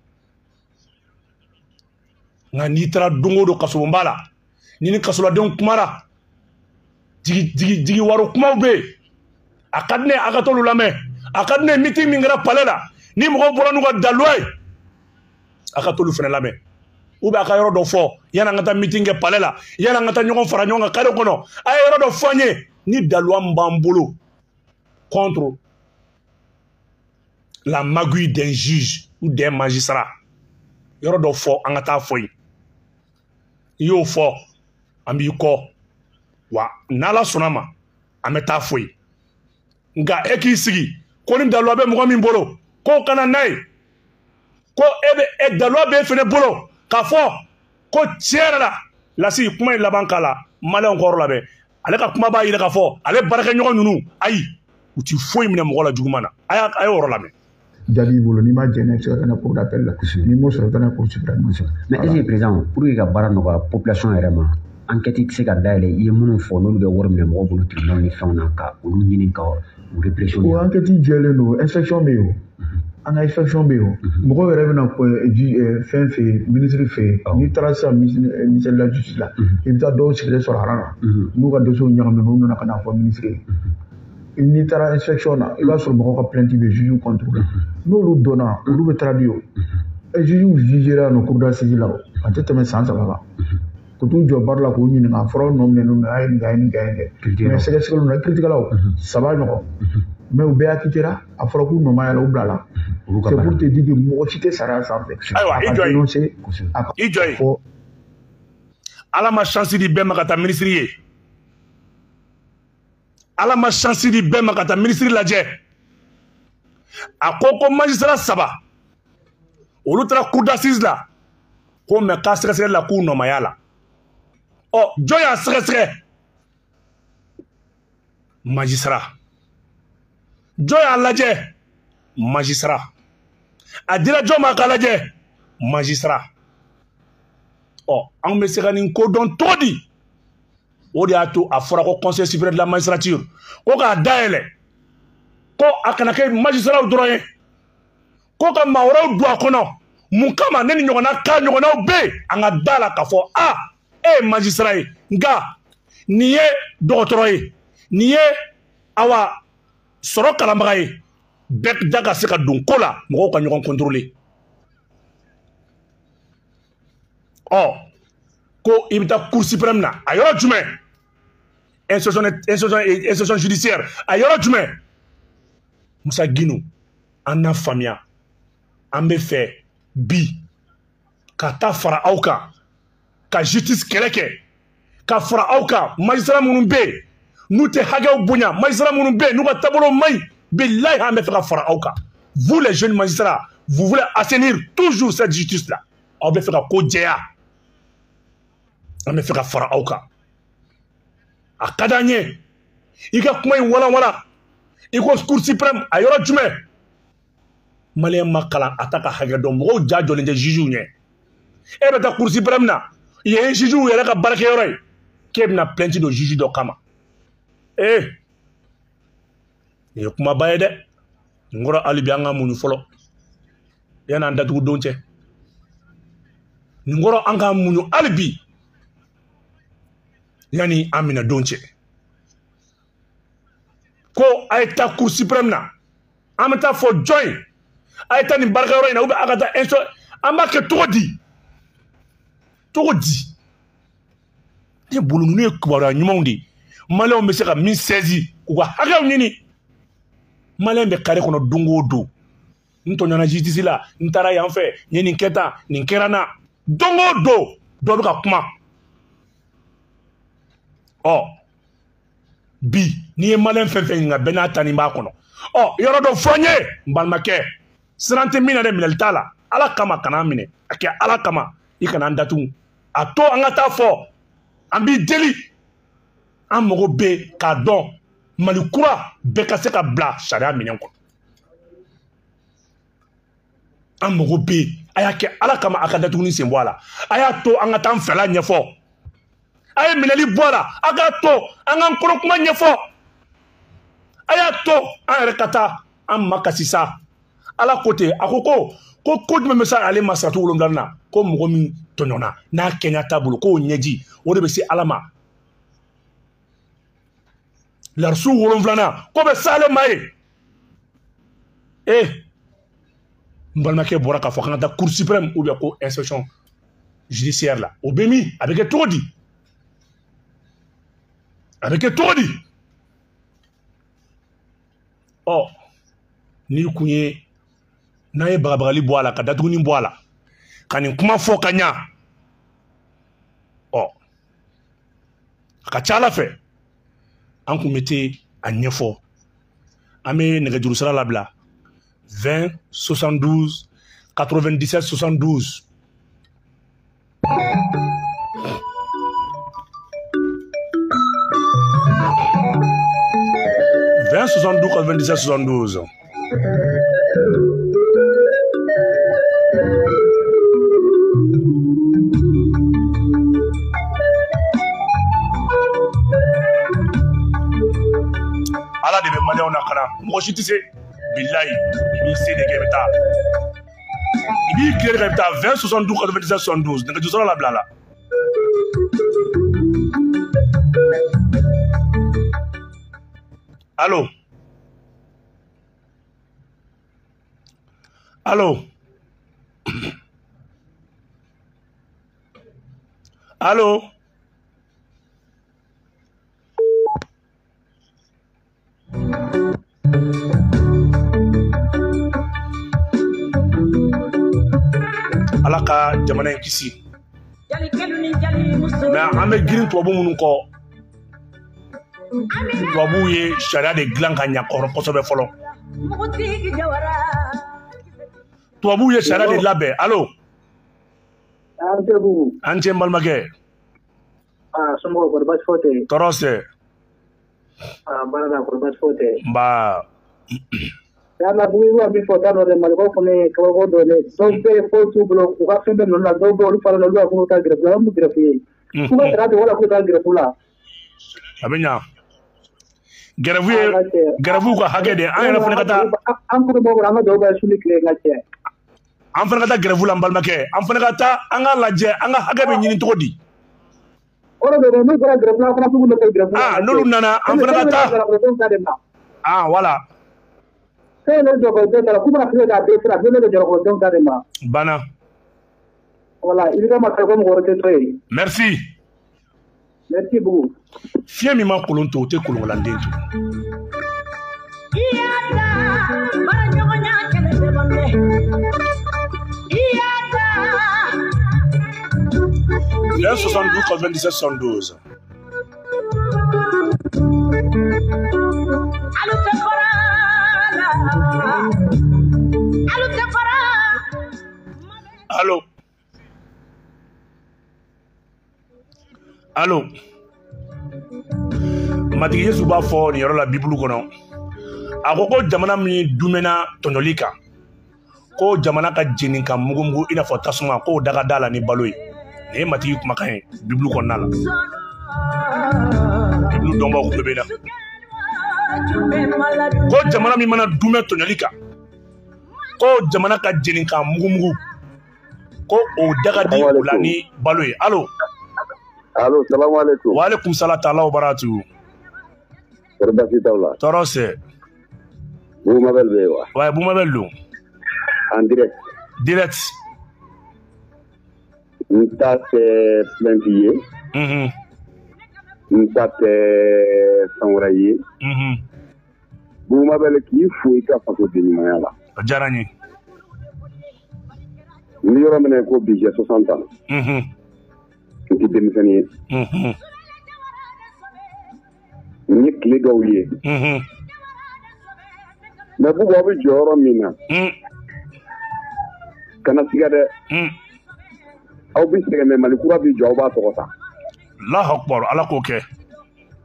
Speaker 1: Nka n'i taara don o don kasobonba la, ni kasoladenw kumara, jigi jigi jigi waro kumaw bɛ yen, a ka di ne ye a ka t'olu lamɛn. A ka di ne ye meeting min kɛra palais la, ni mɔgɔw bɔra n'u ka daluwa ye, a ka t'olu fana lamɛn. Ou bien a ka yɔrɔ dɔ fɔ yanni an ka taa meeting kɛ palais la, yanni an ka taa ɲɔgɔn fara ɲɔgɔn kan carré kɔnɔ, a ye yɔrɔ dɔ fɔ an ye ni daluwa min b'an bolo contre la magouille d'un juge ou d'un magistrat, yɔrɔ dɔ fɔ an ka taa fɔ yen. I y'o fɔ, an b'i kɔ, wa n'Ala sɔnna ma an bɛ taa fɔ yen. Nka e k'i sigi ko ni daluwa bɛ mɔgɔ min bolo k'o kana n'a ye, ko e bɛ e daluwa b'e fɛnɛ bolo k'a fɔ ko tiɲɛ yɛrɛ la lasi kuma in laban k'a la, maliyɛnw kɔrɔ labɛn. Ale ka kuma b'a yira k'a fɔ ale baarakɛɲɔgɔn ninnu, ayi, u ti foyi minɛ mɔgɔ la juguman na. A y'o yɔrɔ lamɛn.
Speaker 3: Jaabi b'i bolo, n'i ma jɛn n'a ye, i bɛ se ka taa n'a ye cour d'appel la, n'i m'o sɔrɔ i bɛ taa n'a ye cour suprême.
Speaker 4: Mais est-ce que président, pour que ka baara nɔgɔya population yɛrɛ ma, enquête tɛ se ka dayɛlɛ i ye minnu fɔ n'olu bɛ wari minɛ mɔgɔw bolo tribunal ni fɛnw na, ka olu ɲini ka u répression?
Speaker 3: O enquête jɛlen don, inspection bɛ yen o, an ka inspection bɛ yen o. Mɔgɔw yɛrɛ bɛna fɛn fɛ yen, ministre fɛ yen. N'i taara sisan ministère de la justice la, i bɛ taa dɔw sigilen sɔrɔ rang na, n'u ka dossier ɲagaminen, u nana ka n'a fɔ ministre ye. N'i taara inspection na, i b'a sɔrɔ mɔgɔw ka plainte bɛ juge contre la. N'olu donna, olu bɛ traduire o. Juge jugera yan nɔ cour d'assises la o, a tɛ tɛmɛ san 3 kan. Ka t'u jɔ baara la k'u ɲininka, a fɔra aw nɔ minɛ, a ye nin kɛ, a ye nin kɛ, a ye nin kɛ. Mais sɛgɛsɛgɛliw na, kiiritigɛlaw 3 ɲɔgɔn, mais u bɛɛ acquittera, a fɔra k'u nɔ ma y'a la, u bilala. C'est pour te dire que mɔgɔ si tɛ sariya sanfɛ.
Speaker 1: Ayiwa, i jɔ yen, i jɔ yen. Ala ma chance di bɛɛ ma ka taa ministre ye. Ala ma chance di bɛɛ ma ka taa ministre lajɛ. A ko magistrat 3, olu taara cour d'assises la, ko mais k'a sɛgɛsɛgɛli la k'u nɔ ma y'a la. Ɔ jɔn y'a sɛgɛsɛgɛ? Magistrat. Jɔn y'a lajɛ? Magistrat. A dira jɔn ma k'a lajɛ? Magistrat. Ɔ anw bɛ se ka nin ko dɔn cogo di? O de y'a to a fɔra ko conseil supérieur de la magistrature ko k'a dayɛlɛ, ko a kana kɛ magistratw dɔrɔn ye, ko ka maa wɛrɛw don a kɔnɔ. Mun kama ne ni ɲɔgɔnna ka ɲɔgɔnnaw bɛ yen, an ka da la k'a fɔ a e ye magistrat ye, nka nin ye dɔgɔtɔrɔ ye, nin ye awa sɔrɔ kalanbaga ye, bɛɛ da ka se ka don ko la, mɔgɔw ka ɲɔgɔn contrôler. Ɔ ko i bɛ taa cour suprême na, a yɔrɔ jumɛn? Inspection judiciaire, a yɔrɔ jumɛn? Musa Guindo, an n'a faamuya, an bɛ fɛ bi ka taa fara aw kan, ka justice kɛlɛ kɛ, ka fara aw kan magistrat minnu bɛ yen n'u tɛ hakɛw bonya, magistrat minnu bɛ yen n'u ka taabolo man ɲi, bilahi an bɛ fɛ ka fara aw kan. Vous les jeunes magistrats, vous voulez assainir toujours cette justice là, aw bɛ fɛ ka ko jɛya, an bɛ fɛ ka fara aw kan. A ka d'an ye i ka kuma in walanwalan, i ko cour suprême a yɔrɔ jumɛn? Maliyɛn ma kalan a ta ka hakɛ dɔn, mɔgɔw ja jɔlen tɛ jugew ɲɛ. E bɛ taa cour suprême na, yen ye jugew yɛrɛ ka baarakɛyɔrɔ ye, k'e bɛna plainte don juge dɔ kama. Ee, nin ye kumaba ye dɛ. Nin kɔrɔ hali bi an ka muɲu fɔlɔ yan'an datugu don cɛ. Nin kɔrɔ an ka muɲu hali bi yanni an minɛ don cɛ. Ko a ye taa cour suprême na, an bɛ taa fɔ jɔn ye a ye taa nin baarakɛyɔrɔ in na, ou bien a ka taa insto, an b'a kɛ cogo di? Cogo di? Ne bolo ninnu ye kibaruya ɲumanw de ye, maliyɛnw bɛ se ka min saisi k'u ka hakɛw ɲini. Maliyɛn bɛ carré kɔnɔ don o don, n tɔɲɔna justice la, n taara yan fɛ, n ye nin kɛ tan, nin kɛra n na, don o don dɔ bɛ ka kuma. Ɔ bi n'i ye maliyɛn fɛn fɛn ɲininka, bɛɛ n'a ta nin b'a kɔnɔ. Ɔ yɔrɔ dɔ fɔ n ye, n balimakɛ, siran tɛ min na dɛ, minɛli t'a la. Ala kama kana minɛ, a kɛ Ala kama, i kana an datugu. A to an ka taa fɔ, an b'i deli, an mago bɛ k'a dɔn Mali kura bɛɛ ka se ka bila sariya minɛn kɔnɔ. An mago bɛ yen, a y'a kɛ Ala kama, a ka datuguni sen bɔ a la. A y'a to an ka taa an fɛla ɲɛfɔ. A ye minɛli bɔ a la, a k'a to an k'an kɔnɔ kuma ɲɛfɔ. A y'a to an yɛrɛ ka taa an ma kasi sa. Ala ko ten, a ko ko jumɛn bɛ se ale ma sarati 7 na, ko mɔgɔ min tɔɲɔna n'a kɛnɛya t'a bolo, k'o ɲɛji o de bɛ se Ala ma. Larisu 7nan ko bɛ s'ale ma ye. N balimakɛ bɔra k'a fɔ k'an ka taa cour suprême ou bien ko inspection judiciaire la. O bɛ min? A bɛ kɛ cogo di? A bɛ kɛ cogo di? Ɔ, n'i kun ye, n'an ye bagabagali bɔ a la, ka datuguni bɔ a la, ka nin kuma fɔ ka ɲa, ɔ, a ka ca Ala fɛ an kun bɛ te a ɲɛfɔ. An bɛ nɛgɛjuru sira labila 20 72 97 72. 20 72 97 72. Ala de bɛ maliyɛnw na kana, mɔgɔ si tɛ se. Bilayi, i b'i se de kɛ, i bɛ taa. I b'i tile de kɛ, i bɛ taa. 20 72 97 72. Nɛgɛjuru sira labila la. Allo. Allo. Allo. Ala ka jamana in kisi. Mais an bɛ girin tubabu minnu kɔ, tubabuw ye sariya de dilan ka ɲa kosɛbɛ fɔlɔ. Tubabuw ye sariya de labɛn. Allo. An cɛ n balimakɛ.
Speaker 5: Somɔgɔw kɔri baasi foyi tɛ yen.
Speaker 1: Tɔɔrɔ tɛ.
Speaker 5: Baara la kɔri baasi foyi tɛ yen.
Speaker 1: Nba.
Speaker 5: Yala Bugu i b'a min fɔ t'a dɔn dɛ, Malikaw fana ye kabako dɔ ye dɛ. Dɔw bɛ yen foyi t'u bolo, u ka fɛn bɛɛ ninnu na, dɔw bɛ olu fara la, olu b'a fɔ k'u taa grève la, an b'u grève ye. K'u ka sara di wala k'u taa grève la.
Speaker 1: A bɛ ɲa. Grève ye grève ka hakɛ de, an yɛrɛ fana ka taa.
Speaker 5: An fana b'o an ka dɔw bɛ su ni tile ka cɛ.
Speaker 1: An fana ka taa grève la n balimakɛ, an fana ka taa an ka lajɛ an ka hakɛ bɛ ɲini cogo di.
Speaker 5: O de don n'u taara grève la, an fana t'u nɔfɛ grève la.
Speaker 1: Ah, n'olu nana an fana ka taa. Ah, voilà.
Speaker 5: Fɛn ne jɔkɔrɔdenw ta la, k'u mana fɛn k'a bɛɛ sira, fɛn ne jɔkɔrɔdenw ta de ma.
Speaker 1: Banna.
Speaker 5: Voilà, i bɛ ka ma ko mɔgɔ wɛrɛ tɛ to yen.
Speaker 1: Merci.
Speaker 5: Merci beaucoup.
Speaker 1: Fiɲɛ min ma kolon to, o tɛ kolonkolanden to. 20 72 97 72. Allo. Allo. Matigi Yesu b'a fɔ nin yɔrɔ la Bibulu kɔnɔ. A ko ko jamana min dumɛna tɔɲɔli kan, ko jamana ka jeni ka mugumugu i n'a fɔ tasuma, k'o daga da la ni balo ye. Nin ye Matigi kumakan ye Bibulu kɔnɔna la. Bibulu dɔnbaaw kulo bɛ na. Ko jamana min mana dumɛ tɔɲɔli kan, ko jamana ka jeni ka mugumugu, ko o daga di o la ni balo ye. Allo.
Speaker 6: Allo, salamu alaikum.
Speaker 1: Wa alaikum salam ta'ala wa barakatuh.
Speaker 6: Kɔri baasi t'aw la?
Speaker 1: Tɔɔrɔ tɛ.
Speaker 6: Bubu Mabel bɛ yen wa?
Speaker 1: Ouais, Bubu Mabel don.
Speaker 6: En direct.
Speaker 1: Direct.
Speaker 6: N ta tɛ plainte ye. N ta tɛ fɛn wɛrɛ ye. Bubu Mabel k'i fo i ka fasoden ɲumanya la.
Speaker 1: A diyara n ye.
Speaker 6: N bɛ yɔrɔ min na ko bi j'ai 60 ans. N tɛ denmisɛnnin ye. N ye tile dɔw ye. Mais Bubu, aw bɛ jɔ yɔrɔ min na, kana siga dɛ. Aw bɛ sɛgɛn mais Mali kura bɛ jɔ, aw b'a tɔgɔ ta.
Speaker 1: Allahu akbar, Ala k'o kɛ.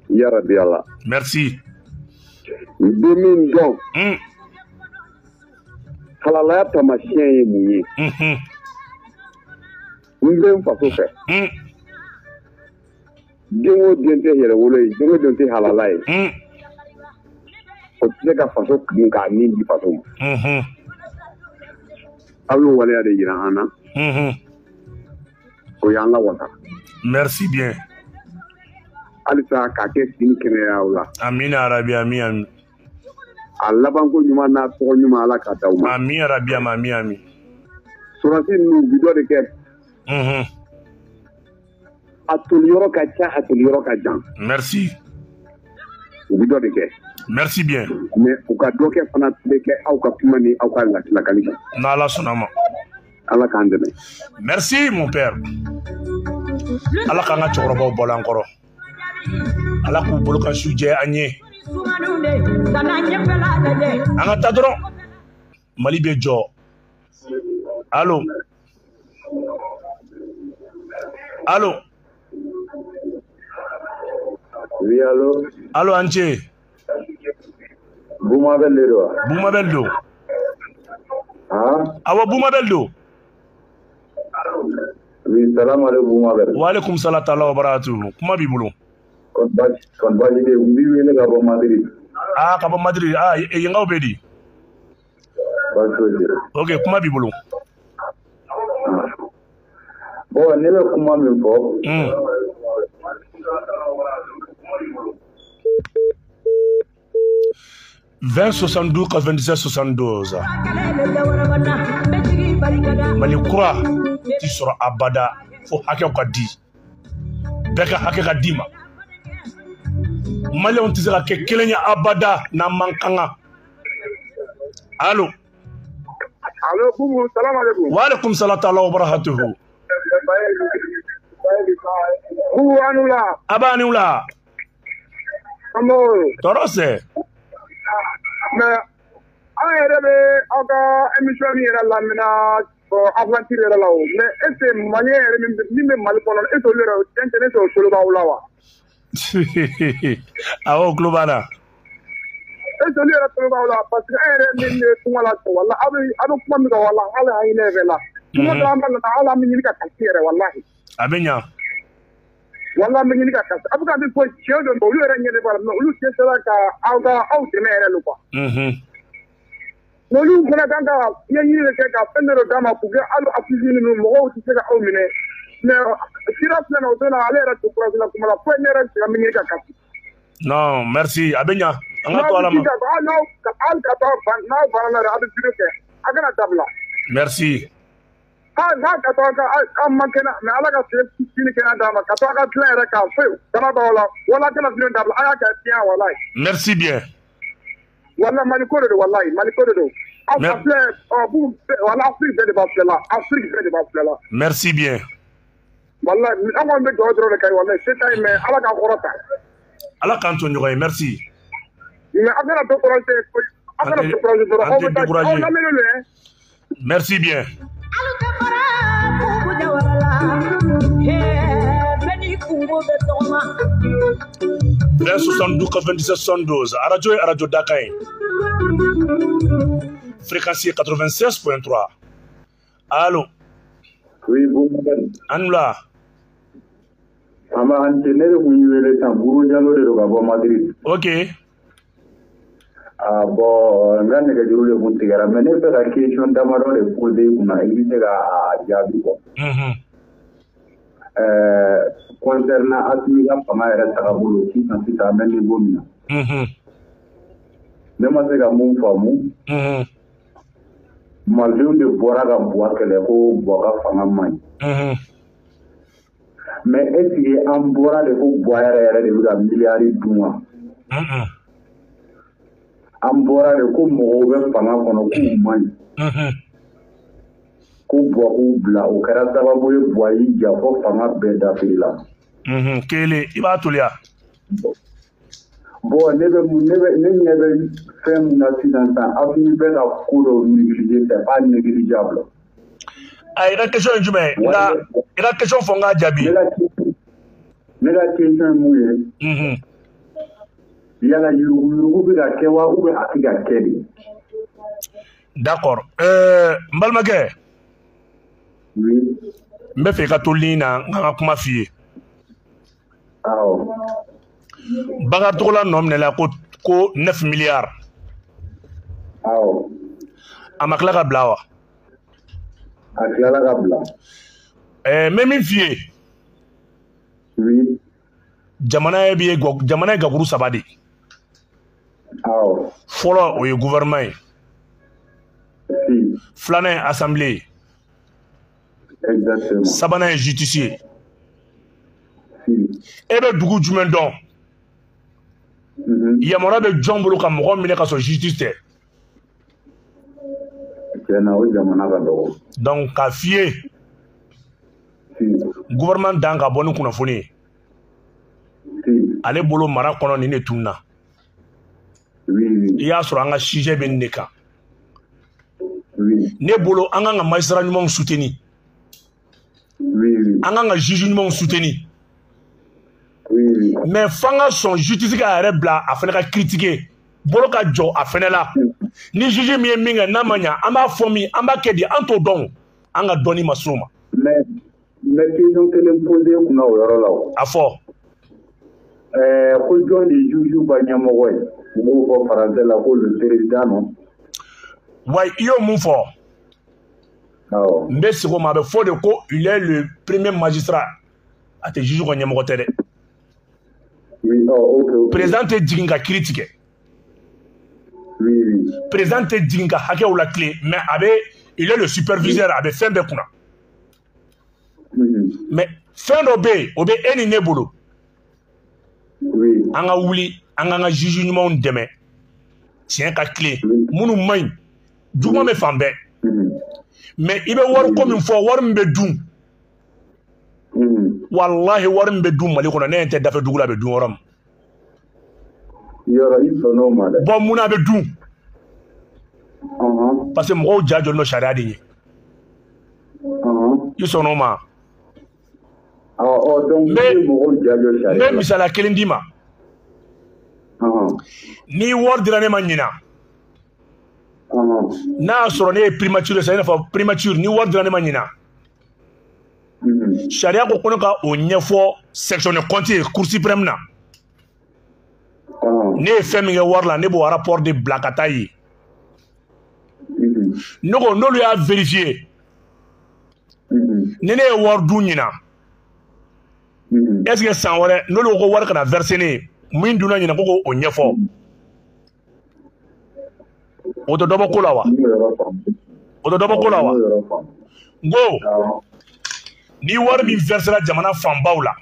Speaker 6: Ya Rabbi Ala.
Speaker 1: Merci.
Speaker 6: N bɛ min dɔn. Halalaya taamasiyɛn ye mun ye? N bɛ n faso fɛ. Den o den tɛ yɛrɛwolo ye, den o den tɛ halala ye. O tɛ se ka faso kun k'a min di faso ma. Aw y'o waleya de yira an na. O y'an lawasa.
Speaker 1: Merci bien.
Speaker 6: Halisa k'a kɛ sini kɛnɛya la.
Speaker 1: Amina yarabi, ami ami.
Speaker 6: A labanko ɲuman n'a tɔgɔ ɲuman Ala k'a d'aw ma.
Speaker 1: Ami yarabi, ami ami.
Speaker 6: Sɔrɔdasi ninnu bi dɔ de kɛ. A toli yɔrɔ ka ca, a toli yɔrɔ ka jan.
Speaker 1: Merci.
Speaker 6: U bi dɔ de kɛ.
Speaker 1: Merci bien.
Speaker 6: Mais u ka dɔ kɛ fana bɛ kɛ aw ka kuma ni aw ka lakali kan.
Speaker 1: N'Ala sɔnna ma.
Speaker 6: Ala k'an dɛmɛ.
Speaker 1: Merci mon père. Ala k'an ka cɛkɔrɔbaw bɔ an kɔrɔ. Ala k'u bolo ka su jɛ an ye. An ka taa dɔrɔn. Mali bɛ jɔ. Allo. Allo.
Speaker 6: Oui, allo.
Speaker 1: Allo, an ce.
Speaker 6: Boumabel de don wa?
Speaker 1: Boumabel don.
Speaker 6: Ah?
Speaker 1: Awɔ, Boumabel don.
Speaker 6: Oui, salam alaikum Boumabel.
Speaker 1: Wa alaikum salam wa barakatuh. Kuma b'i bolo.
Speaker 6: Kon baasi tɛ yen, n b'i wele ka bɔ Madrid.
Speaker 1: Ah, ka bɔ Madrid. Ah, yenkaw bɛ di?
Speaker 6: Baasi foyi tɛ.
Speaker 1: Ok, kuma b'i bolo.
Speaker 6: Bon, ne bɛ kuma min fɔ.
Speaker 1: 20 72 97 72. Mali kura ti sɔrɔ abada fo hakɛw ka di. Bɛɛ ka hakɛ ka d'i ma. Maliyɛnw tɛ se ka kɛ kelen ye abada n'an man kan. Allo.
Speaker 6: Allo, Boubou, salam alaikum.
Speaker 1: Wa alaikum salam wa barakatuhu.
Speaker 6: Boubou, an wula.
Speaker 1: A b'a ni wula. Tɔɔrɔ sɛ.
Speaker 6: Mais an yɛrɛ bɛ aw ka émission min yɛrɛ lamɛnna aventure yɛrɛ la o, mais est ce que malien yɛrɛ min bɛ Mali kɔnɔ, est ce que olu yɛrɛ tiɲɛ tiɲɛ est ce que o tulo b'aw la wa?
Speaker 1: Awɔ, o tulo b'an na.
Speaker 6: Est ce que olu yɛrɛ tulo b'aw la? Parce que an yɛrɛ min bɛ kuma la wala aw bɛ kuma min kan wala hali an hinɛ bɛ la. Kuma dɔ an b'a la hali an bɛ ɲini ka kasi yɛrɛ walahi.
Speaker 1: A bɛ ɲa.
Speaker 6: Wala an bɛ ɲini ka kasi. A bɛ ka min fɔ tiɲɛ don, olu yɛrɛ ɲɛ de b'a la, mais olu dɛsɛra ka aw ka aw dɛmɛ yɛrɛ lo quoi. Mais olu fana kan ka ɲɛɲini de kɛ ka fɛn dɔ d'a ma pour que hali affiche ninnu mɔgɔw tɛ se ka aw minɛ. Mais sira filɛ nin ye o don na ale yɛrɛ to courage la kuma la fo ne yɛrɛ bɛ se ka min ɲini ka kasi.
Speaker 1: Non, merci. A bɛ ɲa. An ka to Ala ma.
Speaker 6: Hali ka taa n'aw banna yɛrɛ a bɛ vidéo kɛ. A kana dabila.
Speaker 1: Merci.
Speaker 6: N'a ka to an man kɛnɛ, mais Ala ka tile sini kɛnɛ d'a ma ka to a ka dilan yɛrɛ k'a foyi bana b'aw la wala kana vidéo dabila a y'a kɛ bien walayi.
Speaker 1: Merci bien.
Speaker 6: Wala Mali ko de don walayi, Mali ko de don. Aw ka filɛ wala Afrique bɛɛ de b'a filɛ la, Afrique bɛɛ de b'a filɛ la.
Speaker 1: Merci bien.
Speaker 6: Walayi an kɔni bɛ dugawu dɔrɔn de kɛ walayi se t'an ye mais Ala k'an kɔrɔta.
Speaker 1: Ala k'an to ɲɔgɔn ye, merci.
Speaker 6: Mais aw kana décourager, aw kana décourager dɔrɔn, aw bɛ taa aw lamɛnnen don.
Speaker 1: Merci bien. 20 72 97 72. Radio et Radio Dakar. Fréquence 96.3. Allô.
Speaker 6: Oui, bon.
Speaker 1: Anoula.
Speaker 6: Ama antenne de Wele Tamburu Diallo de Gabo Madrid.
Speaker 1: Ok.
Speaker 6: Ah bon, nga nɛgɛjuru de kun tigɛra, mais ne bɛ ka question damadɔ de poser i kunna, i bɛ se ka a jaabi quoi. Concernant Assimi ka fanga yɛrɛ tagabolo sisan sisan an bɛ niveau min na. Ne ma se ka mun faamu. Malidenw de bɔra ka Buwa kɛlɛ ko Buwa ka fanga man ɲi. Mais est ce que an bɔra de ko Buwa yɛrɛ yɛrɛ de bɛ ka miliyari dun wa? An bɔra de ko mɔgɔw bɛ fanga kɔnɔ k'u man ɲi. Ko Buwa k'u bila, o kɛra sababu ye Buwa y'i ja fɔ fanga bɛɛ dafiri la.
Speaker 1: Kelen i b'a toliya.
Speaker 6: Bon, ne ɲɛ bɛ fɛn mun na sisan sisan, Assimi bɛ ka ko dɔw négliger, c'est pas négligeable.
Speaker 1: Ah, i ka question ye jumɛn ye? Nka i ka question fɔ n k'a jaabi.
Speaker 6: Ne ka question ye mun ye?
Speaker 7: Yala yuruguyurugu bɛ ka kɛ wa ou bien a tɛ ka kɛ de?
Speaker 1: D'accord. N balimakɛ.
Speaker 7: Oui.
Speaker 1: N bɛ fɛ i ka to ligne na, n ka kuma f'i ye.
Speaker 7: Awɔ.
Speaker 1: Bakari Togola nɔ minɛla ko 9 milliards.
Speaker 7: Awɔ.
Speaker 1: A ma tila ka bila wa?
Speaker 7: A tilala ka bila.
Speaker 1: N bɛ min f'i ye.
Speaker 7: Oui.
Speaker 1: Jamana ye gakuru saba de ye.
Speaker 7: Awɔ.
Speaker 1: Fɔlɔ, o ye gouvernement ye.
Speaker 7: Si.
Speaker 1: Filanan ye assemblée ye.
Speaker 7: Exactement.
Speaker 1: Sabanan ye justice ye.
Speaker 7: Si.
Speaker 1: E bɛ dugu jumɛn dɔn? Yamaruya bɛ jɔn bolo ka mɔgɔ minɛ ka sɔrɔ justice tɛ?
Speaker 7: Tiɲɛna, o jamana ka dɔgɔ.
Speaker 1: Donc k'a f'i ye.
Speaker 7: Si.
Speaker 1: Gouvernement dan ka bɔ ni kunnafoni ye.
Speaker 7: Si.
Speaker 1: Ale bolo mara kɔnɔ nin de tununa.
Speaker 7: Oui, oui.
Speaker 1: I y'a sɔrɔ an ka sujet bɛ nin de kan.
Speaker 7: Oui.
Speaker 1: Ne bolo, an kan ka magistrat ɲumanw soutenir.
Speaker 7: Oui, oui.
Speaker 1: An kan ka juge ɲumanw soutenir.
Speaker 7: Oui, oui.
Speaker 1: Mais f'an ka sɔn justice k'a yɛrɛ bila, a fana ka critiquer. Bolo ka jɔ a fana la. Ni juge min ye min kɛ n'a ma ɲa, an b'a fɔ min, an b'a kɛ di, an t'o dɔn. An ka dɔnni ma s'o ma.
Speaker 7: Mais n bɛ question kelen poser kunna o yɔrɔ la o.
Speaker 1: A fɔ.
Speaker 7: Ko jɔn de ye juge ka ɲɛmɔgɔ ye? U b'o fɔ français la ko le président, non?
Speaker 1: Wa i y'o mun fɔ?
Speaker 7: Awɔ.
Speaker 1: N bɛ segin o ma, a bɛ fɔ de ko il est le premier magistrat. A tɛ juge ka ɲɛmɔgɔ tɛ dɛ.
Speaker 7: Oui, oh, ok, ok.
Speaker 1: Président tɛ jigin ka kiiri tigɛ.
Speaker 7: Oui, oui.
Speaker 1: Président tɛ jigin ka hakɛw latilen, mais a bɛ, il est le superviseur, a bɛ fɛn bɛɛ kunna. Mais fɛn dɔ bɛ yen, o bɛ e ni ne bolo.
Speaker 7: Oui.
Speaker 1: An ka wuli, an k'an ka juge ɲumanw dɛmɛ. Tiɲɛ ka tilen. Minnu man ɲi, juguman bɛ fan bɛɛ. Mais i bɛ wariko min fɔ, wari min bɛ dun. Walahi, wari min bɛ dun Mali kɔnɔ, ne ɲɛ tɛ dafɛ dugu la a bɛ dun yɔrɔ min.
Speaker 7: Yɔrɔ i sɔnn'o ma dɛ.
Speaker 1: Bon, mun na a bɛ dun? Parce que mɔgɔw ja jɔlen don sariya de ɲɛ. I sɔnn'o ma?
Speaker 7: Ɔ, donc i bɛ mɔgɔw ja jɔ sariya la.
Speaker 1: N bɛ misaliya kelen d'i ma. Ni wari dira ne ma ɲina, n'a y'a sɔrɔ ne ye primature ye, i n'a fɔ primature, ni wari dira ne ma ɲina, sariya ko ne ka o ɲɛfɔ section de compte ye cour suprême na. Ne ye fɛn min kɛ wari la, ne b'o rapport de bila ka taa yen. Ne ko n'olu y'a vérifier, ni ne ye wari dun ɲina, est ce que san wɛrɛ n'olu ko wari kana verser ne ye, min dunna ɲina, ko k'o ɲɛfɔ, o tɛ dɔ bɔ ko la wa? O tɛ dɔ bɔ ko la wa? N ko ni wari min versera jamana fanbaw la,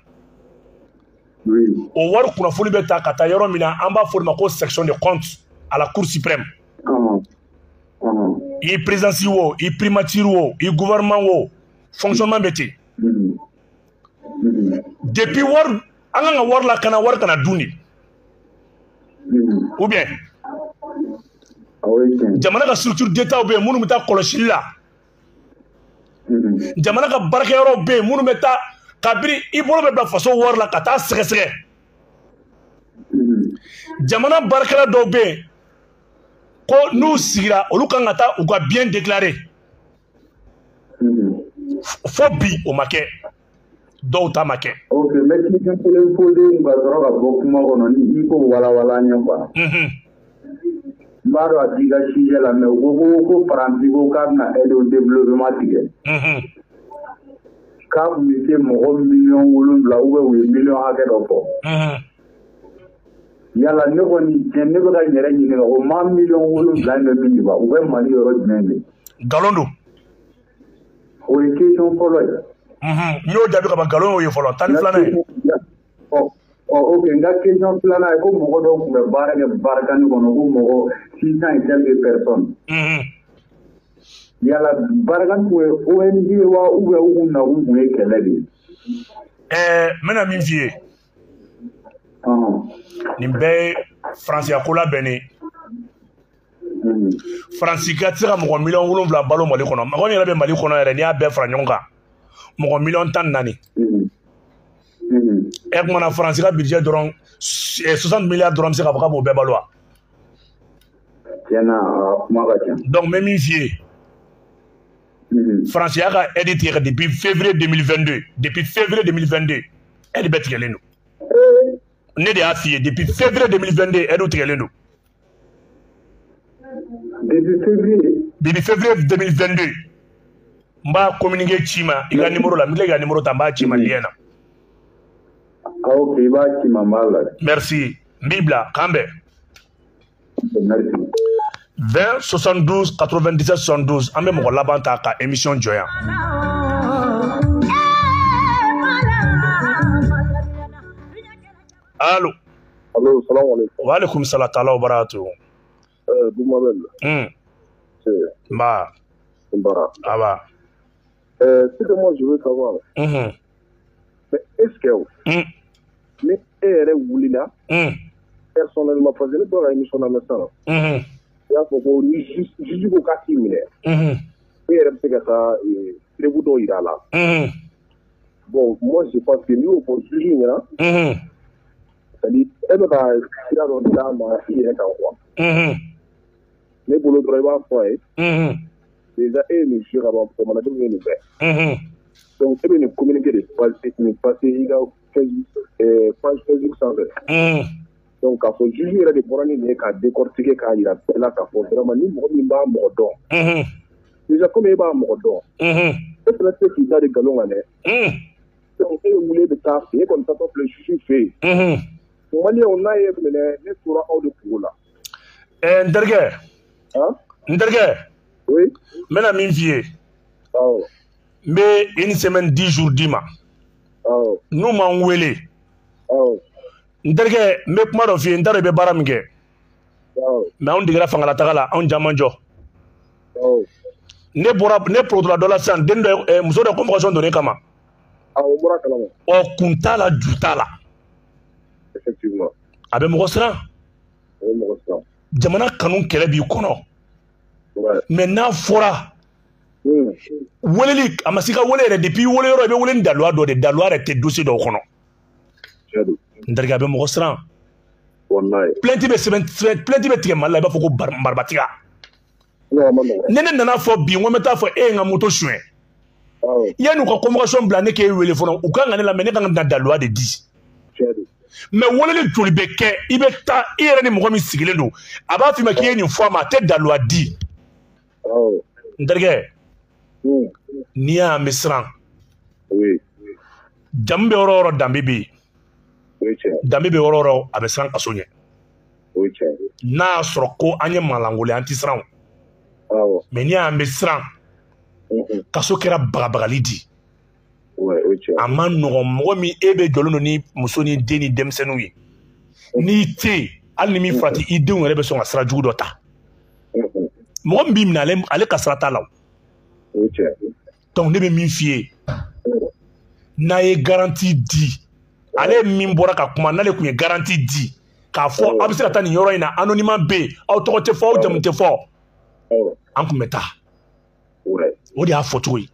Speaker 1: o wari kunnafoni bɛ ta ka taa yɔrɔ min na, an b'a fɔ o de ma ko section de compte à la cour suprême. I présidence wo, i primature wo, i gouvernement wo, fonctionnement bɛ ten. Depuis wari, an kan ka wari lakana, wari kana dun de. Ou bien jamana ka structure d'État bɛ yen minnu bɛ taa kɔlɔsili la. Jamana ka baarakɛyɔrɔw bɛ yen minnu bɛ taa, kabini i bolo bɛ bila faso wari la ka taa sɛgɛsɛgɛ. Jamana baarakɛla dɔw bɛ yen ko n'u sigira, olu kan ka taa u ka bien déclarer. Fo bi o ma kɛ, dɔw ta ma kɛ.
Speaker 7: Ok, n bɛ question kelen poser ka sɔrɔ ka bɔ kuma kɔnɔ, ni i k'o walawala an ye quoi. N b'a dɔn a t'i ka sujet la, mais u ko Faransi ko k'a bɛna aide au développement tigɛ. K'a tun bɛ se mɔgɔ 7 miliyɔn ou bien u ye miliyɔn hakɛ dɔ fɔ. Yala ne kɔni tiɲɛ, ne bɛ ka n yɛrɛ ɲininka, o maa 7 miliyɔn in bɛ min de ba, u bɛ Mali yɔrɔ jumɛn de?
Speaker 1: Nkalon don.
Speaker 7: O ye question fɔlɔ ye.
Speaker 1: N y'o jaabi ka ban, nkalon y'o ye fɔlɔ, tan ni filanan ye.
Speaker 7: Ɔ, ok, n ka question filanan ye ko mɔgɔ dɔw tun bɛ baara kɛ Barkhane kɔnɔ, ko mɔgɔ 600 et quelques personnes. Yala Barkhane tun ye ONG ye wa, ou bien u kun nakun tun ye kɛlɛ de ye?
Speaker 1: N bɛna min f'i ye. Nin bɛɛ ye faransiya ko labɛnnen. Faransi ka tɛ se ka mɔgɔ 7 miliyɔn balo Mali kɔnɔ. Mɔgɔ min yɛrɛ bɛ Mali kɔnɔ yɛrɛ, n'i y'a bɛɛ fara ɲɔgɔn kan, mɔgɔ 14 miliyɔn. E kumana Faransi ka budget dɔrɔn 60 milliards dɔrɔn bɛ se k'a fɔ k'a b'o bɛɛ balo wa?
Speaker 7: Tiɲɛna a kuma ka ca.
Speaker 1: Donc n bɛ min f'i ye. Faransi y'a ka aide tigɛ depuis février 2022. Depuis février 2022 aide bɛɛ tigɛlen don. Ne de y'a f'i ye depuis février 2022 aide tigɛlen don.
Speaker 7: Depuis février.
Speaker 1: Depuis février 2022. N b'a communiqué ci ma i ka numéro la, n bɛ tila k'i ka numéro ta n b'a ci ma lien na.
Speaker 7: Ah ok, i b'a ci ma n b'a lajɛ.
Speaker 1: Merci, n b'i bila k'an bɛn.
Speaker 7: Merci.
Speaker 1: 20 72 97 72 an bɛ mɔgɔ laban ta ka émission jɔ yan. Allo.
Speaker 6: Allo, salam alaikum.
Speaker 1: Wa alaikum salam taala wa barakatuh.
Speaker 6: Dumabel.
Speaker 1: Nba.
Speaker 6: Nbara.
Speaker 1: Aba.
Speaker 6: Ce que moi je veux savoir. Mais est-ce que ni e yɛrɛ wulila personnellement, parce que ne bɔra ka émission lamɛn sisan nɔ. I y'a fɔ ko ni juge ko k'a t'i minɛ. E yɛrɛ bɛ se ka taa preuve dɔw yira a la. Bon, moi je pense que n'i y'o fɔ juge ɲɛna. C'est-à-dire e bɛ ka sira dɔ d'a ma i yɛrɛ kan quoi. Ne bolo dɔrɔn i b'a fɔ a ye. Déjà e ye nin joué ka ban, jamanadenw ye nin bɛɛ. Donc e bɛ nin communiqué de passer, nin passer i ka Facebook, page Facebook sanfɛ. Donc k'a fɔ juge yɛrɛ de bɔra ni nin ye k'a décortiquer k'a yira bɛɛ la k'a fɔ vraiment ni mɔgɔ min b'a mɔgɔ dɔn. Déjà comme e b'a mɔgɔ dɔn. E fana tɛ se k'i da de nkalon kan dɛ. Donc e bɛ wuli e bɛ taa fɛ, e kɔni taatɔ filɛ juge fɛ yen. Maliyɛnw n'a ye minɛ, ne tora aw de kungo la.
Speaker 1: N terikɛ. N terikɛ.
Speaker 6: Oui.
Speaker 1: N bɛna min f'i ye.
Speaker 6: Awɔ.
Speaker 1: N bɛ une semaine 10 jours d'i ma.
Speaker 6: Awɔ.
Speaker 1: N'u ma n wele.
Speaker 6: Awɔ.
Speaker 1: N terikɛ, n bɛ kuma dɔ f'i ye, n t'a dɔn i bɛ baara min kɛ.
Speaker 6: Awɔ.
Speaker 1: Mais anw degera fangalataga la, anw caman jɔ.
Speaker 6: Awɔ.
Speaker 1: Ne bɔra, ne porotola dɔ la sisan, den dɔ, muso dɔ convocation donn'e kama.
Speaker 6: Awɔ, n bɔra kalama.
Speaker 1: Ɔ, kun t'a la, ju t'a la.
Speaker 6: Effectivement.
Speaker 1: A bɛ mɔgɔ siran.
Speaker 6: A bɛ mɔgɔ siran.
Speaker 1: Jamana kanu kɛlɛ b'i kɔnɔ. Mais n'a fɔra. Weleli a ma se ka wele yɛrɛ depuis wele yɔrɔ i bɛ wele ni daluya dɔ de, daluya yɛrɛ tɛ dossier dɔw kɔnɔ. N terikɛ, a bɛ mɔgɔ siran. Plainte bɛ sɛbɛn, plainte bɛ tigɛ Mali la i b'a fɔ ko marabatiga. Ne nana fɔ bi n ko n bɛ taa fɔ e ye n ka moto suɲɛ. Yanni u ka convocation bila ne k'e wele fɔlɔ, u kan ka ne lamɛn, ne kan ka na daluya de di. Mais weleli joli bɛ kɛ, i bɛ taa i yɛrɛ ni mɔgɔ min sigilen don, a b'a f'i ma k'i ye nin fɔ a ma, a tɛ daluya di. N terikɛ, n'i y'a mɛn siran. Jamu bɛ yɔrɔ o yɔrɔ, danbe bɛ yen. Danbe bɛ yɔrɔ o yɔrɔ, a bɛ siran kaso ɲɛ. N'a y'a sɔrɔ ko an ye malangolo ye, an tɛ siran o. Mais n'i y'a mɛn siran, kaso kɛra bagabagali di. A ma nɔgɔn, mɔgɔ min e bɛ jɔlen don ni muso ni den ni denmisɛnninw ye, n'i tɛ yen, hali ni min farati, i denw yɛrɛ bɛ sɔn ka sira jugu dɔ ta. Mɔgɔ min b'i minɛ, ale ka sira t'a la o. Donc ne bɛ min f'i ye, n'a ye garantie di, ale min bɔra ka kuma, n'ale tun ye garantie di k'a fɔ aw bɛ se ka taa nin yɔrɔ in na, anonymat bɛ yen, aw tɔgɔ tɛ fɔ, aw jamu tɛ fɔ, an tun bɛ taa. O de y'a fɔcogo ye.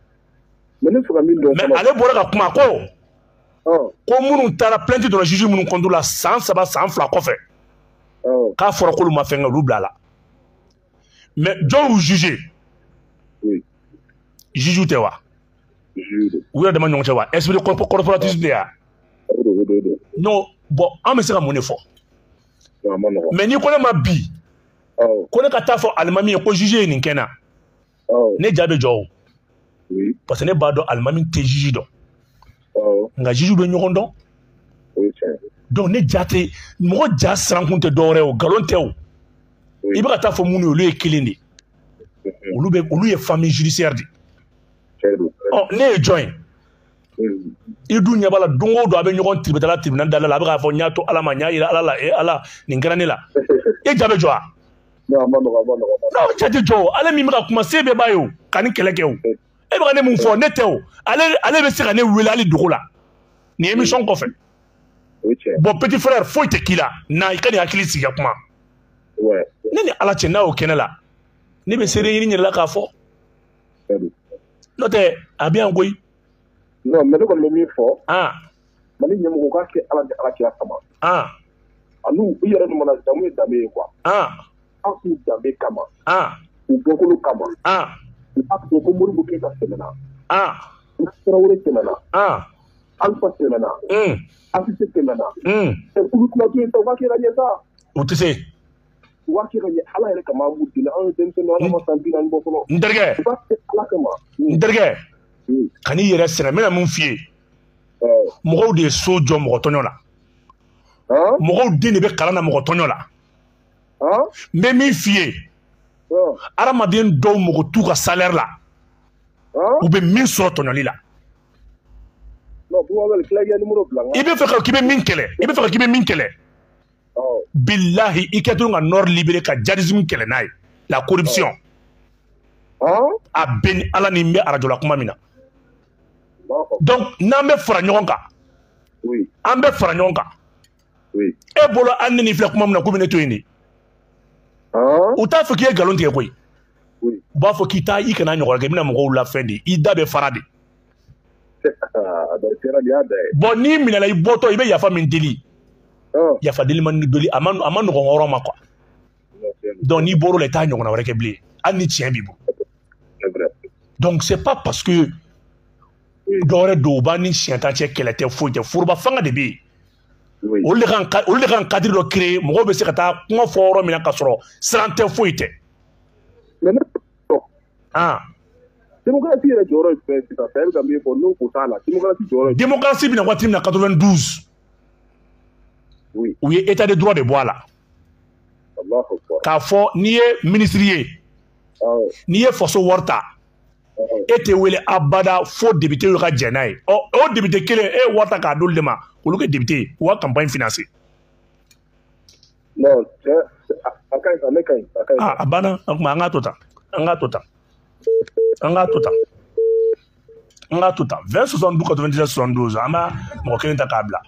Speaker 6: Mais
Speaker 1: ale bɔra ka kuma ko minnu taara plainte donna juge minnu contre la san 3 san 2 kɔfɛ, k'a fɔra k'olu ma fɛn kɛ, olu bila la. Mais jɔn y'u juger? Juge tɛ wa? U yɛrɛ dama ɲɔgɔn cɛ wa? Esprit corporatisme de ya? Non, bon, an bɛ se ka mun de fɔ? Mais n'i ko ne ma bi, ko ne ka taa fɔ alimami ye ko juge ye nin kɛ n na, ne ja bɛ jɔ o. Parce que ne b'a dɔn alimami tɛ juge dɔn. Nka juge bɛ ɲɔgɔn dɔn. Donc ne ja tɛ, mɔgɔ ja sirankun tɛ dɔwɛrɛ ye o, nkalon tɛ o. I bɛ ka taa fɔ minnu ye, olu ye kelen de. Olu ye famille judiciaire de. Ɔ, ne ye jɔn ye? I dun ɲɛ b'a la don o don a bɛ ɲɔgɔn tribunal tribunal da la, a bɛ k'a fɔ n y'a to Ala ma, n y'a yira Ala la, e Ala nin kɛra ne la. E ja bɛ jɔ wa?
Speaker 6: Non,
Speaker 1: ja tɛ jɔ o. Ale min bɛ ka kuma, se bɛɛ b'a ye o, ka nin kɛlɛ kɛ o. E bɛ ka ne mun fɔ, ne tɛ o. Ale bɛ se ka ne wele hali dogo la nin émission kɔfɛ. Bon, petit frère, foyi tɛ k'i la, na i ka nin hakili sigi ka kuma. Ne ni Ala cɛ, n'a y'o kɛ ne la, ne bɛ seere ɲini n yɛrɛ la k'a fɔ. N'o tɛ a bɛ yan koyi.
Speaker 6: Non, mais ne kɔni bɛ min fɔ.
Speaker 1: Ah.
Speaker 6: Mali ɲɛmɔgɔ k'a kɛ Ala ni Ala kira kama. Ani u yɛrɛ mana jamu ye danbe ye quoi. An k'u danbe kama. U bɔkolo kama. U b'a fɔ ko Modibo Keyita tɛmɛna. Tarawele tɛmɛna. Alpha tɛmɛna. Asise tɛmɛna. Olu kuma to yen sa, u b'a kɛ ka ɲɛ sa.
Speaker 1: U tɛ se.
Speaker 6: U b'a kɛ ka ɲɛ Ala yɛrɛ kama, an b'u deli, anw ye denmisɛnninw, Ala ma san 40 bɔ fɔlɔ.
Speaker 1: N terikɛ.
Speaker 6: U b'a kɛ Ala kama.
Speaker 1: N terikɛ. Kan'i yɛrɛ sɛgɛn, n bɛna mun f'i ye. Mɔgɔw de ye so jɔ mɔgɔ tɔɲɔ la. Mɔgɔw den de bɛ kalan na mɔgɔ tɔɲɔ la. N bɛ min f'i ye. Hadamaden dɔw mago t'u ka salaire la. U bɛ min sɔrɔ tɔɲɔli la. I bɛ fɛ ka k'i bɛ min kɛlɛ, i bɛ fɛ ka k'i bɛ min kɛlɛ. Bilahi i kɛ dɔrɔn ka Nord libéré ka djihadisme kɛlɛ n'a ye. La corruption. A bɛ ni Ala ni n bɛ arajo la kuma min na. Donc n'an bɛ fara ɲɔgɔn kan. An bɛ fara ɲɔgɔn kan. E bolo an ni nin filɛ kuma min na k'u bɛ ne to yen de. U t'a fɔ k'i ye nkalon tigɛ koyi. U b'a fɔ k'i taa i kana ɲɔgɔn kɛ, i bɛna mɔgɔw lafɛn de, i da bɛ fara de. Bon n'i minɛna i bɔtɔ i bɛ yafa min deli. Yafa deli man deli a ma nɔgɔn hɔrɔn ma quoi. Donc n'i bɔr'o la i t'a ɲɔgɔnna wɛrɛ kɛ bilen hali ni tiɲɛ b'i bolo. Donc c'est pas parce que dɔwɛrɛ don u b'an ni siɲɛ ta cɛ kɛlɛ tɛ foyi tɛ, foroba fanga de bɛ yen. Olu de kan cadre dɔ créer mɔgɔw bɛ se ka taa kuma fɔ yɔrɔ min na k'a sɔrɔ siran tɛ foyi tɛ.
Speaker 6: Démocratie yɛrɛ jɔyɔrɔ ye jumɛn ye sisan? E bɛ ka min fɔ n'o ko t'a la, démocratie jɔyɔrɔ ye.
Speaker 1: Démocratie bɛna waati min na 92. U ye état de droit de bɔ a la. K'a fɔ n'i ye ministre ye. N'i ye faso wari ta. E tɛ wele abada fo député ka jɛn n'a ye. Ɔ o député kelen e ye wari ta k'a d'olu de ma, olu kɛ député ye, u ka campagne financer.
Speaker 6: Non, a ka ɲi, ne ka ɲi, a ka ɲi.
Speaker 1: A banna, o tuma an k'a to tan, an k'a to tan. An k'a to tan. An k'a to tan. 20 72 97 72 an b'a mɔgɔ kelen ta k'a bila.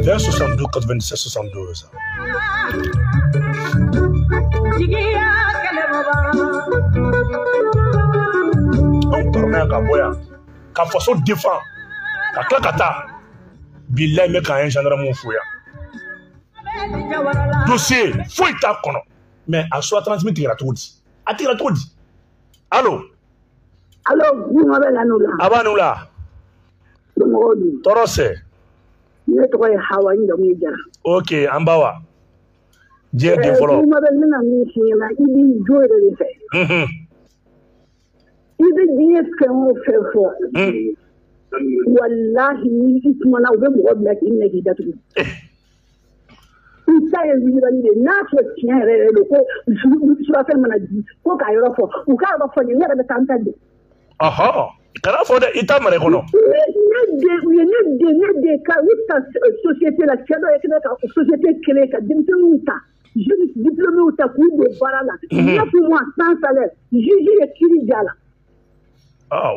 Speaker 1: 20 72 97 72. Anw kɔrɔla yan ka bɔ yan ka faso défend ka tila ka taa bilahi n bɛ k'an ye gendarme fo yan. Dossier foyi t'a kɔnɔ mais a soit transmis tigɛra cogo di? A tigɛra cogo di? Allo.
Speaker 8: Allo, Buma bɛ n'u la.
Speaker 1: A b'a n'u la.
Speaker 8: Somɔgɔw dun?
Speaker 1: Tɔɔrɔ sɛ.
Speaker 8: Ne tɔgɔ ye Hawa, n jamu ye Jara.
Speaker 1: Ok, an ba wa. Diɲɛ den fɔlɔ.
Speaker 8: Buma bɛ n bɛna min f'i ɲɛna, i b'i jo yɛrɛ de fɛ. I bɛ diɲɛ fɛn o fɛn fɔ. Walahi ni i kumana u bɛ mɔgɔ bila k'i minɛ k'i datugu. I ta ye wulibali de ye, n'a fɔ tiɲɛ yɛrɛ yɛrɛ don ko surafɛn mana di ko k'a yɔrɔ fɔ, u k'a yɔrɔ fɔ n ye, ne yɛrɛ bɛ taa n ta di.
Speaker 1: Kana fɔ dɛ, i t'a mara i kɔnɔ.
Speaker 8: U ye ne den ka u ta société la, cɛ dɔ ye kɛnɛ ka société créer ka denmisɛnninw ta, jeunes diplômés ta k'u don baara la. 9 mois sans salaire, juge ye kiiri ja la.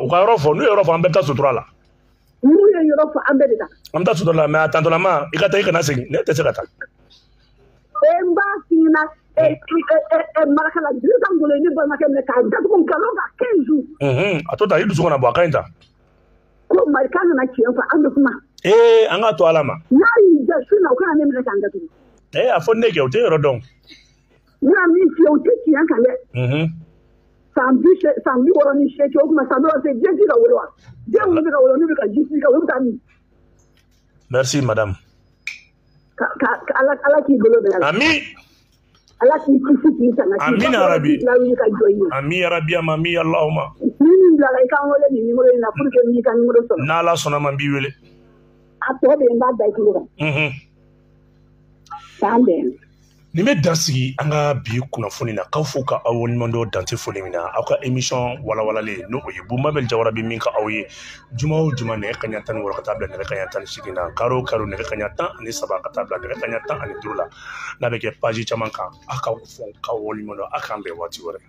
Speaker 1: U ka yɔrɔ fɔ, n'u ye yɔrɔ fɔ an bɛɛ bɛ taa sutura la.
Speaker 8: N'u ye yɔrɔ fɔ an bɛɛ bɛ taa.
Speaker 1: An bɛ taa sutura la, mais a tantɔlama i ka taa i kana segin, ne tɛ se ka taa.
Speaker 8: N b'a f'i ɲɛna Marakala Dirisa Ngolo ye ne balimakɛ minɛ k'a datugu nkalon kan 15 jours.
Speaker 1: A to ta i dusu kana bɔ a ka ɲi ta.
Speaker 8: Ko Mali k'an kana tiɲɛ fɔ an bɛ kuma.
Speaker 1: An k'a to Ala ma.
Speaker 8: N'a y'i ja su na u kana ne minɛ k'an datugu.
Speaker 1: A fɔ ne kɛ o tɛ yɔrɔ dɔn.
Speaker 8: N bɛna min f'i ye o tɛ tiɲɛ kan dɛ. San 68 o tuma san 68 den tɛ ka wolo wa? Den minnu bɛ ka wolo n'u bɛ ka ji ka olu bɛ taa min?
Speaker 1: Merci madame.
Speaker 8: Ala k'i bolo bɛn a la.
Speaker 1: Ami.
Speaker 8: Ala k'i kisi k'i tanga.
Speaker 1: Amina rabi.
Speaker 8: Ka jɔ i ye.
Speaker 1: Ami rabi ami Allahumma.
Speaker 8: Ni min bilala i k'an wele nin numéro in na pour que n k'i ka numéro sɔrɔ.
Speaker 1: N'Ala sɔnna ma n b'i wele.
Speaker 8: A tɔ bɛ yen n b'a da i tulo kan. K'an bɛn.
Speaker 1: Nin bɛ dan sigi an ka bi kunnafoni na, k'aw fo ka aw waleɲuman dɔn dante foli min na, aw ka émission walawalalen n'o ye Bumabel Jawara bɛ min ka aw ye juma o juma nɛgɛ kanɲɛ 16 ka taa bila nɛgɛ kanɲɛ 18 na, karo o karo nɛgɛ kanɲɛ 13 ka taa bila nɛgɛ kanɲɛ 15 la, n'a bɛ kɛ page caman kan. Aw ka fo k'aw waleɲuman dɔn, aw k'an bɛn waati wɛrɛ.